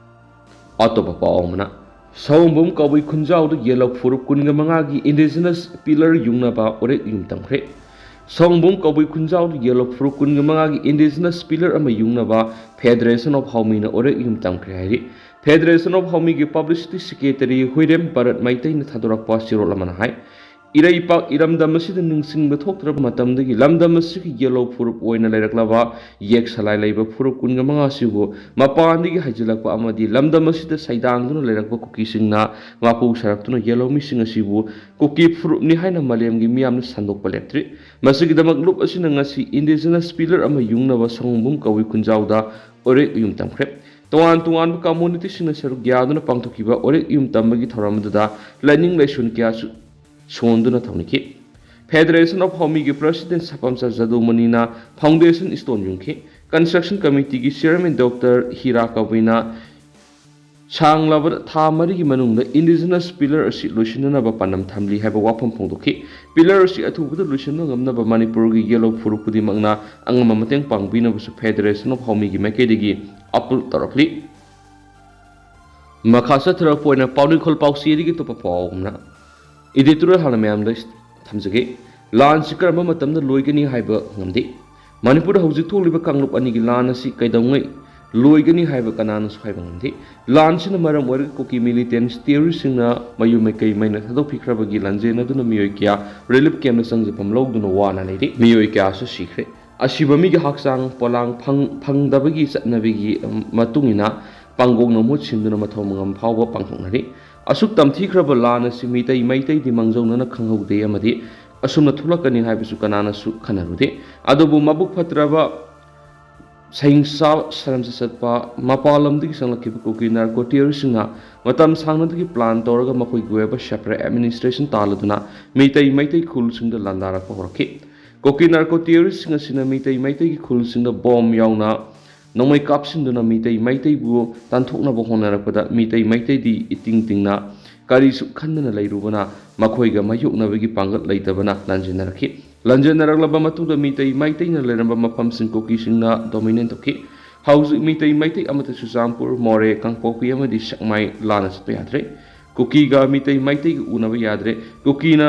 ꯑꯇꯣꯞꯄ ꯄꯥꯎ ꯑꯃꯅ, ꯁꯑꯣꯝꯕꯨꯡ ꯀꯕꯨꯏ ꯈꯨꯟꯖꯥꯎꯗ ꯌꯦꯜꯂꯧ ꯐꯨꯔꯨꯞ ꯀꯨꯟꯒ ꯃꯉꯥꯒꯤ indigenous pillar ꯌꯨꯡꯅꯕ ꯎꯔꯦꯛ ꯌꯨꯝ ꯇꯝꯈ꯭ꯔꯦ꯫ ꯁꯑꯣꯝꯕꯨꯡ ꯀꯕꯨꯏ ꯈꯨꯟꯖꯥꯎꯗ ꯌꯦꯜꯂꯧ ꯐꯨꯔꯨꯞ ꯀꯨꯟꯒ ꯃꯉꯥꯒꯤ indigenous pillar ꯑꯃ ꯌꯨꯡꯅꯕ Federation of ꯍꯥꯎꯃꯤꯅ ꯎꯔꯦꯛ ꯌꯨꯝ ꯇꯝꯈ꯭ꯔꯦ ꯍꯥꯏꯔꯤ꯫ Federation of Haomi ꯒꯤ Publicity Secretary ꯍꯨꯏꯔꯦꯝ ꯚꯥꯔꯠ ꯃꯩꯇꯩꯅ ꯊꯥꯗꯣꯔꯛꯄ ꯆꯦꯔꯣꯜ ꯑꯃꯅ ꯍꯥꯏ, ꯏꯔꯩꯄꯥꯛ ꯏꯔꯝꯗꯝ ꯑꯁꯤꯗ ꯅꯤꯡꯁꯤꯡꯕ ꯊꯣꯛꯇ꯭ꯔꯕ ꯃꯇꯝꯗꯒꯤ ꯂꯝꯗꯝ ꯑꯁꯤꯒꯤ ꯌꯦꯜꯂꯧ ꯐꯨꯔꯨꯞ ꯑꯣꯏꯅ ꯂꯩꯔꯛꯂꯕ ꯌꯦꯛ ꯁꯂꯥꯏ ꯂꯩꯕ ꯐꯨꯔꯨꯞ ꯀꯨꯟꯃꯉꯥ ꯑꯁꯤꯕꯨ ꯃꯄꯥꯟꯗꯒꯤ ꯍꯥꯏꯖꯤꯜꯂꯛꯄ ꯑꯃꯗꯤ ꯂꯝꯗꯝ ꯑꯁꯤꯗ ꯁꯩꯗꯥꯡꯗꯨꯅ ꯂꯩꯔꯛꯄ ꯀꯨꯀꯤꯁꯤꯡꯅ ꯃꯥꯄꯨ ꯁꯥꯔꯛꯇꯨꯅ ꯌꯦꯜꯂꯧꯃꯤꯁꯤꯡ ꯑꯁꯤꯕꯨ ꯀꯨꯀꯤ ꯐꯨꯔꯨꯞꯅꯤ ꯍꯥꯏꯅ ꯃꯥꯂꯦꯝꯒꯤ ꯃꯤꯌꯥꯝꯅ ꯁꯟꯗꯣꯛꯄ ꯂꯦꯞꯇ꯭ꯔꯤ꯫ ꯃꯁꯤꯒꯤꯗꯃꯛ ꯂꯨꯞ ꯑꯁꯤꯅ ꯉꯁꯤ indigenous pillar ꯑꯃ ꯌꯨꯡꯅꯕ ꯁꯑꯣꯝꯕꯨꯡ ꯀꯧꯏ ꯈꯨꯟꯖꯥꯎꯗ ꯎꯔꯦꯛ ꯎꯌꯨꯝ ꯇꯝꯈ꯭ꯔꯦ꯫ ꯇꯣꯉꯥꯟ ꯇꯣꯉꯥꯟꯕ community ꯁꯤꯡꯅ ꯁꯔꯨꯛ ꯌꯥꯗꯨꯅ ꯄꯥꯡꯊꯣꯛꯈꯤꯕ ꯎꯔꯦꯛ ꯎꯌꯨꯝ ꯇꯝꯕꯒꯤ ꯊꯧꯔꯝ ꯑꯗꯨꯗ ꯂꯥꯏꯅꯤꯡ ꯂꯥꯏꯁꯣꯟ ꯀꯌꯥꯁꯨ ꯁꯣꯟꯗꯨꯅ ꯊꯧꯅꯤꯈꯤ꯫ Federation of ꯍꯥꯎꯃꯤꯒꯤ President ꯁꯥꯄꯝꯆꯥ ꯖꯗꯨꯃꯅꯤꯅ foundation stone ꯌꯨꯡꯈꯤ꯫ Construction Committee ꯒꯤ Chairman Doctor ꯍꯤꯔꯥ ꯀꯕꯨꯏꯅ ꯁꯥꯡꯂꯕ ꯊꯥ ꯃꯔꯤꯒꯤ ꯃꯅꯨꯡꯗ indigenous pillar ꯑꯁꯤ ꯂꯣꯏꯁꯤꯟꯅꯅꯕ ꯄꯥꯟꯗꯝ ꯊꯝꯂꯤ ꯍꯥꯏꯕ ꯋꯥꯐꯝ ꯐꯣꯡꯗꯣꯛꯈꯤ꯫ Pillar ꯑꯁꯤ ꯑꯊꯨꯕꯗ ꯂꯣꯏꯁꯤꯟꯕ ꯉꯝꯅꯕ ꯃꯅꯤꯄꯨꯔꯒꯤ ꯌꯦꯜꯂꯧ ꯐꯨꯔꯨꯞ ꯈꯨꯗꯤꯡꯃꯛꯅ ꯑꯉꯝꯕ ꯃꯇꯦꯡ ꯄꯥꯡꯕꯤꯅꯕꯁꯨ Federation of ꯍꯥꯎꯃꯤꯒꯤ ꯃꯥꯏꯀꯩꯗꯒꯤ appeal ꯇꯧꯔꯛꯂꯤ꯫ ꯃꯈꯥ ꯆꯠꯊꯔꯛꯄ ꯑꯣꯏꯅ ꯄꯥꯎꯅꯤꯡꯈꯣꯜ ꯄꯥꯎꯆꯦꯗꯒꯤ ꯑꯇꯣꯞꯄ ꯄꯥꯎ ꯑꯃꯅ, editorial ꯍꯥꯟꯅ ꯃꯌꯥꯝꯗ ꯊꯝꯖꯒꯦ꯫ ꯂꯥꯟꯁꯤ ꯀꯔꯝꯕ ꯃꯇꯝꯗ ꯂꯣꯏꯒꯅꯤ ꯍꯥꯏꯕ ꯉꯝꯗꯦ꯫ ꯃꯅꯤꯄꯨꯔꯗ ꯍꯧꯖꯤꯛ ꯊꯣꯛꯂꯤꯕ ꯀꯥꯡꯂꯨꯞ ꯑꯅꯤꯒꯤ ꯂꯥꯟ ꯑꯁꯤ ꯀꯩꯗꯧꯉꯩ ꯂꯣꯏꯒꯅꯤ ꯍꯥꯏꯕ ꯀꯅꯥꯅꯁꯨ ꯍꯥꯏꯕ ꯉꯝꯗꯦ꯫ ꯂꯥꯟꯁꯤꯅ ꯃꯔꯝ ꯑꯣꯏꯔꯒ ꯀꯨꯀꯤ militants terrorist ꯁꯤꯡꯅ ꯃꯌꯨꯝ ꯃꯀꯩ ꯃꯩꯅ ꯊꯥꯗꯣꯛꯄꯤꯈ꯭ꯔꯕꯒꯤ ꯂꯥꯟꯖꯦꯟ ꯑꯗꯨꯅ ꯃꯤꯑꯣꯏ ꯀꯌꯥ relief camp ꯇ ꯆꯪꯖꯐꯝ ꯂꯧꯗꯨꯅ ꯋꯥꯅ ꯂꯩꯔꯤ꯫ ꯃꯤꯑꯣꯏ ꯀꯌꯥꯁꯨ ꯁꯤꯈ꯭ꯔꯦ꯫ ꯑꯁꯤꯕ ꯃꯤꯒꯤ ꯍꯛꯆꯥꯡ ꯄꯣꯂꯥꯡ ꯐꯪ-, ꯐꯪꯗꯕꯒꯤ ꯆꯠꯅꯕꯤꯒꯤ ꯃꯇꯨꯡ ꯏꯟꯅ ꯄꯥꯡꯒꯣꯡꯅ ꯃꯍꯨꯠ ꯁꯤꯟꯗꯨꯅ ꯃꯊꯧ ꯃꯉꯝ ꯐꯥꯎꯕ ꯄꯥꯡꯊꯣꯛꯅꯔꯤ꯫ ꯑꯁꯨꯛ ꯇꯝꯊꯤꯈ꯭ꯔꯕ ꯂꯥꯟ ꯑꯁꯤ ꯃꯤꯇꯩ ꯃꯩꯇꯩꯗꯤ ꯃꯥꯡꯖꯧꯅꯅ ꯈꯪꯍꯧꯗꯦ ꯑꯃꯗꯤ ꯑꯁꯨꯝꯅ ꯊꯣꯛꯂꯛꯀꯅꯤ ꯍꯥꯏꯕꯁꯨ ꯀꯅꯥꯅꯁꯨ ꯈꯟꯅꯔꯨꯗꯦ꯫ ꯑꯗꯨꯕꯨ ꯃꯕꯨꯛ ꯐꯠꯇ꯭ꯔꯕ ꯁꯍꯤꯡꯁꯥ ꯁꯔꯝ ꯆꯠꯄ ꯃꯄꯥꯟ ꯂꯝꯗꯒꯤ ꯆꯪꯂꯛꯈꯤꯕ ꯀꯨꯀꯤ narco terrorist ꯁꯤꯡꯅ ꯃꯇꯝ ꯁꯥꯡꯅꯗꯒꯤ plan ꯇꯧꯔꯒ ꯃꯈꯣꯏꯒꯤ ꯑꯣꯏꯕ separate administration ꯇꯥꯜꯂꯗꯨꯅ ꯃꯤꯇꯩ ꯃꯩꯇꯩ ꯈꯨꯜꯁꯤꯡꯗ ꯂꯥꯟꯗꯥꯔꯛꯄ ꯍꯧꯔꯛꯈꯤ꯫ ꯀꯨꯀꯤ narco terrorist ꯁꯤꯡ ꯑꯁꯤꯅ ꯃꯤꯇꯩ ꯃꯩꯇꯩꯒꯤ ꯈꯨꯜꯁꯤꯡꯗ bomb ꯌꯥꯎꯅ ꯅꯣꯡꯃꯩ ꯀꯥꯞꯁꯤꯟꯗꯨꯅ ꯃꯤꯇꯩ ꯃꯩꯇꯩꯕꯨ ꯇꯥꯟꯊꯣꯛꯅꯕ ꯍꯣꯠꯅꯔꯛꯄꯗ ꯃꯤꯇꯩ ꯃꯩꯇꯩꯗꯤ ꯏꯇꯤꯡ ꯇꯤꯡꯅ ꯀꯔꯤꯁꯨ ꯈꯟꯗꯅ ꯂꯩꯔꯨꯕꯅ ꯃꯈꯣꯏꯒ ꯃꯥꯌꯣꯛꯅꯕꯒꯤ ꯄꯥꯡꯒꯜ ꯂꯩꯇꯕꯅ ꯂꯥꯟꯖꯦꯟꯅꯔꯛꯈꯤ꯫ ꯂꯥꯟꯖꯦꯟꯅꯔꯛꯂꯕ ꯃꯇꯨꯡꯗ ꯃꯤꯇꯩ ꯃꯩꯇꯩꯅ ꯂꯩꯔꯝꯕ ꯃꯐꯝꯁꯤꯡ ꯀꯨꯀꯤꯁꯤꯡꯅ dominate ꯇꯧꯈꯤ꯫ ꯍꯧꯖꯤꯛ ꯃꯤꯇꯩ ꯃꯩꯇꯩ ꯑꯃꯠꯇ ꯆꯨꯔꯆꯥꯟꯄꯨꯔ, ꯃꯣꯔꯦ, ꯀꯥꯡꯄꯣꯛꯄꯤ ꯑꯃꯗꯤ ꯁꯦꯛꯃꯥꯏ ꯂꯥꯟꯅ ꯆꯠꯄ ꯌꯥꯗ꯭ꯔꯦ꯫ ꯀꯨꯀꯤꯒ ꯃꯤꯇꯩ ꯃꯩꯇꯩꯒ ꯎꯅꯕ ꯌꯥꯗ꯭ꯔꯦ꯫ ꯀꯨꯀꯤꯅ,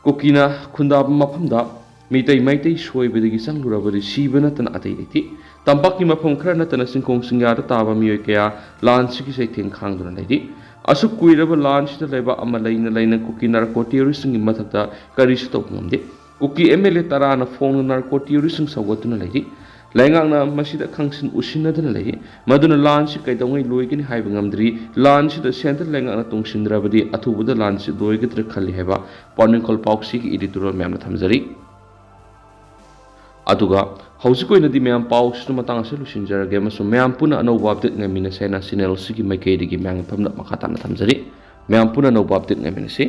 ꯀꯨꯀꯤꯅ ꯈꯨꯟꯗꯥꯕ ꯃꯐꯝꯗ ꯃꯤꯇꯩ ꯃꯩꯇꯩ ꯁꯣꯏꯕꯗꯒꯤ ꯆꯪꯂꯨꯔꯕꯗꯤ ꯁꯤꯕ ꯅꯠꯇꯅ ꯑꯇꯩ ꯂꯩꯇꯦ꯫ ꯇꯝꯄꯥꯛꯀꯤ ꯃꯐꯝ ꯈꯔ ꯅꯠꯇꯅ ꯆꯤꯡꯈꯣꯡ ꯆꯤꯡꯌꯥꯗ ꯇꯥꯕ ꯃꯤꯑꯣꯏ ꯀꯌꯥ ꯂꯥꯟꯁꯤꯒꯤ ꯆꯩꯊꯦꯡ ꯈꯥꯡꯗꯨꯅ ꯂꯩꯔꯤ꯫ ꯑꯁꯨꯛ ꯀꯨꯏꯔꯕ ꯂꯥꯟꯁꯤꯗ ꯂꯩꯕꯥꯛ ꯑꯃ ꯂꯩꯅ ꯂꯩꯅ ꯀꯨꯀꯤ ꯅꯥꯔꯀꯣ ꯇꯦꯔꯣꯔꯤꯁꯁꯤꯡꯒꯤ ꯃꯊꯛꯇ ꯀꯔꯤꯁꯨ ꯇꯧꯕ ꯉꯝꯗꯦ꯫ ꯀꯨꯀꯤ ꯑꯦꯝ ꯑꯦꯜ ꯑꯦ ꯇꯔꯥꯅ ꯐꯣꯡꯅ ꯅꯥꯔꯀꯣ ꯇꯦꯔꯣꯔꯤꯁꯁꯤꯡ ꯁꯧꯒꯠꯇꯨꯅ ꯂꯩꯔꯤ꯫ ꯂꯩꯉꯥꯛꯅ ꯃꯁꯤꯗ ꯈꯪꯁꯤꯟ ꯎꯁꯤꯟꯅꯗꯅ ꯂꯩꯔꯤ꯫ ꯃꯗꯨꯅ ꯂꯥꯟꯁꯤ ꯀꯩꯗꯧꯉꯩ ꯂꯣꯏꯒꯅꯤ ꯍꯥꯏꯕ ꯉꯝꯗ꯭ꯔꯤ꯫ ꯂꯥꯟꯁꯤꯗ ꯁꯦꯟꯇꯔ ꯂꯩꯉꯥꯛꯅ ꯇꯨꯡꯁꯤꯟꯗ꯭ꯔꯕꯗꯤ ꯑꯊꯨꯕꯗ ꯂꯥꯟꯁꯤ ꯂꯣꯏꯒꯗ꯭ꯔꯥ ꯈꯜꯂꯤ ꯍꯥꯏꯕ ꯄꯥꯎꯅꯤꯡꯈꯣꯜ ꯄꯥꯎꯁꯤꯒꯤ editorial ꯃꯌꯥꯝꯅ ꯊꯝꯖꯔꯤ꯫ ꯑꯗꯨꯒ ꯍꯧꯖꯤꯛ ꯑꯣꯏꯅꯗꯤ ꯃꯌꯥꯝ ꯄꯥꯎꯁꯤꯅ ꯃꯇꯥꯡ ꯑꯁꯤꯗ ꯂꯣꯏꯁꯤꯟꯖꯔꯒꯦ ꯑꯃꯁꯨꯡ ꯃꯌꯥꯝ ꯄꯨꯟꯅ ꯑꯅꯧꯕ update ꯉꯥꯏꯃꯤꯟꯅꯁꯦ ꯍꯥꯏꯅ channel ꯑꯁꯤꯒꯤ ꯃꯥꯏꯀꯩꯗꯒꯤ ꯃꯌꯥꯝꯒꯤ ꯃꯐꯝꯗ ꯃꯈꯥ ꯇꯥꯅ ꯊꯝꯖꯔꯤ꯫ ꯃꯌꯥꯝ ꯄꯨꯟꯅ ꯑꯅꯧꯕ update ꯉꯥꯏꯃꯤꯟꯅꯁꯤ꯫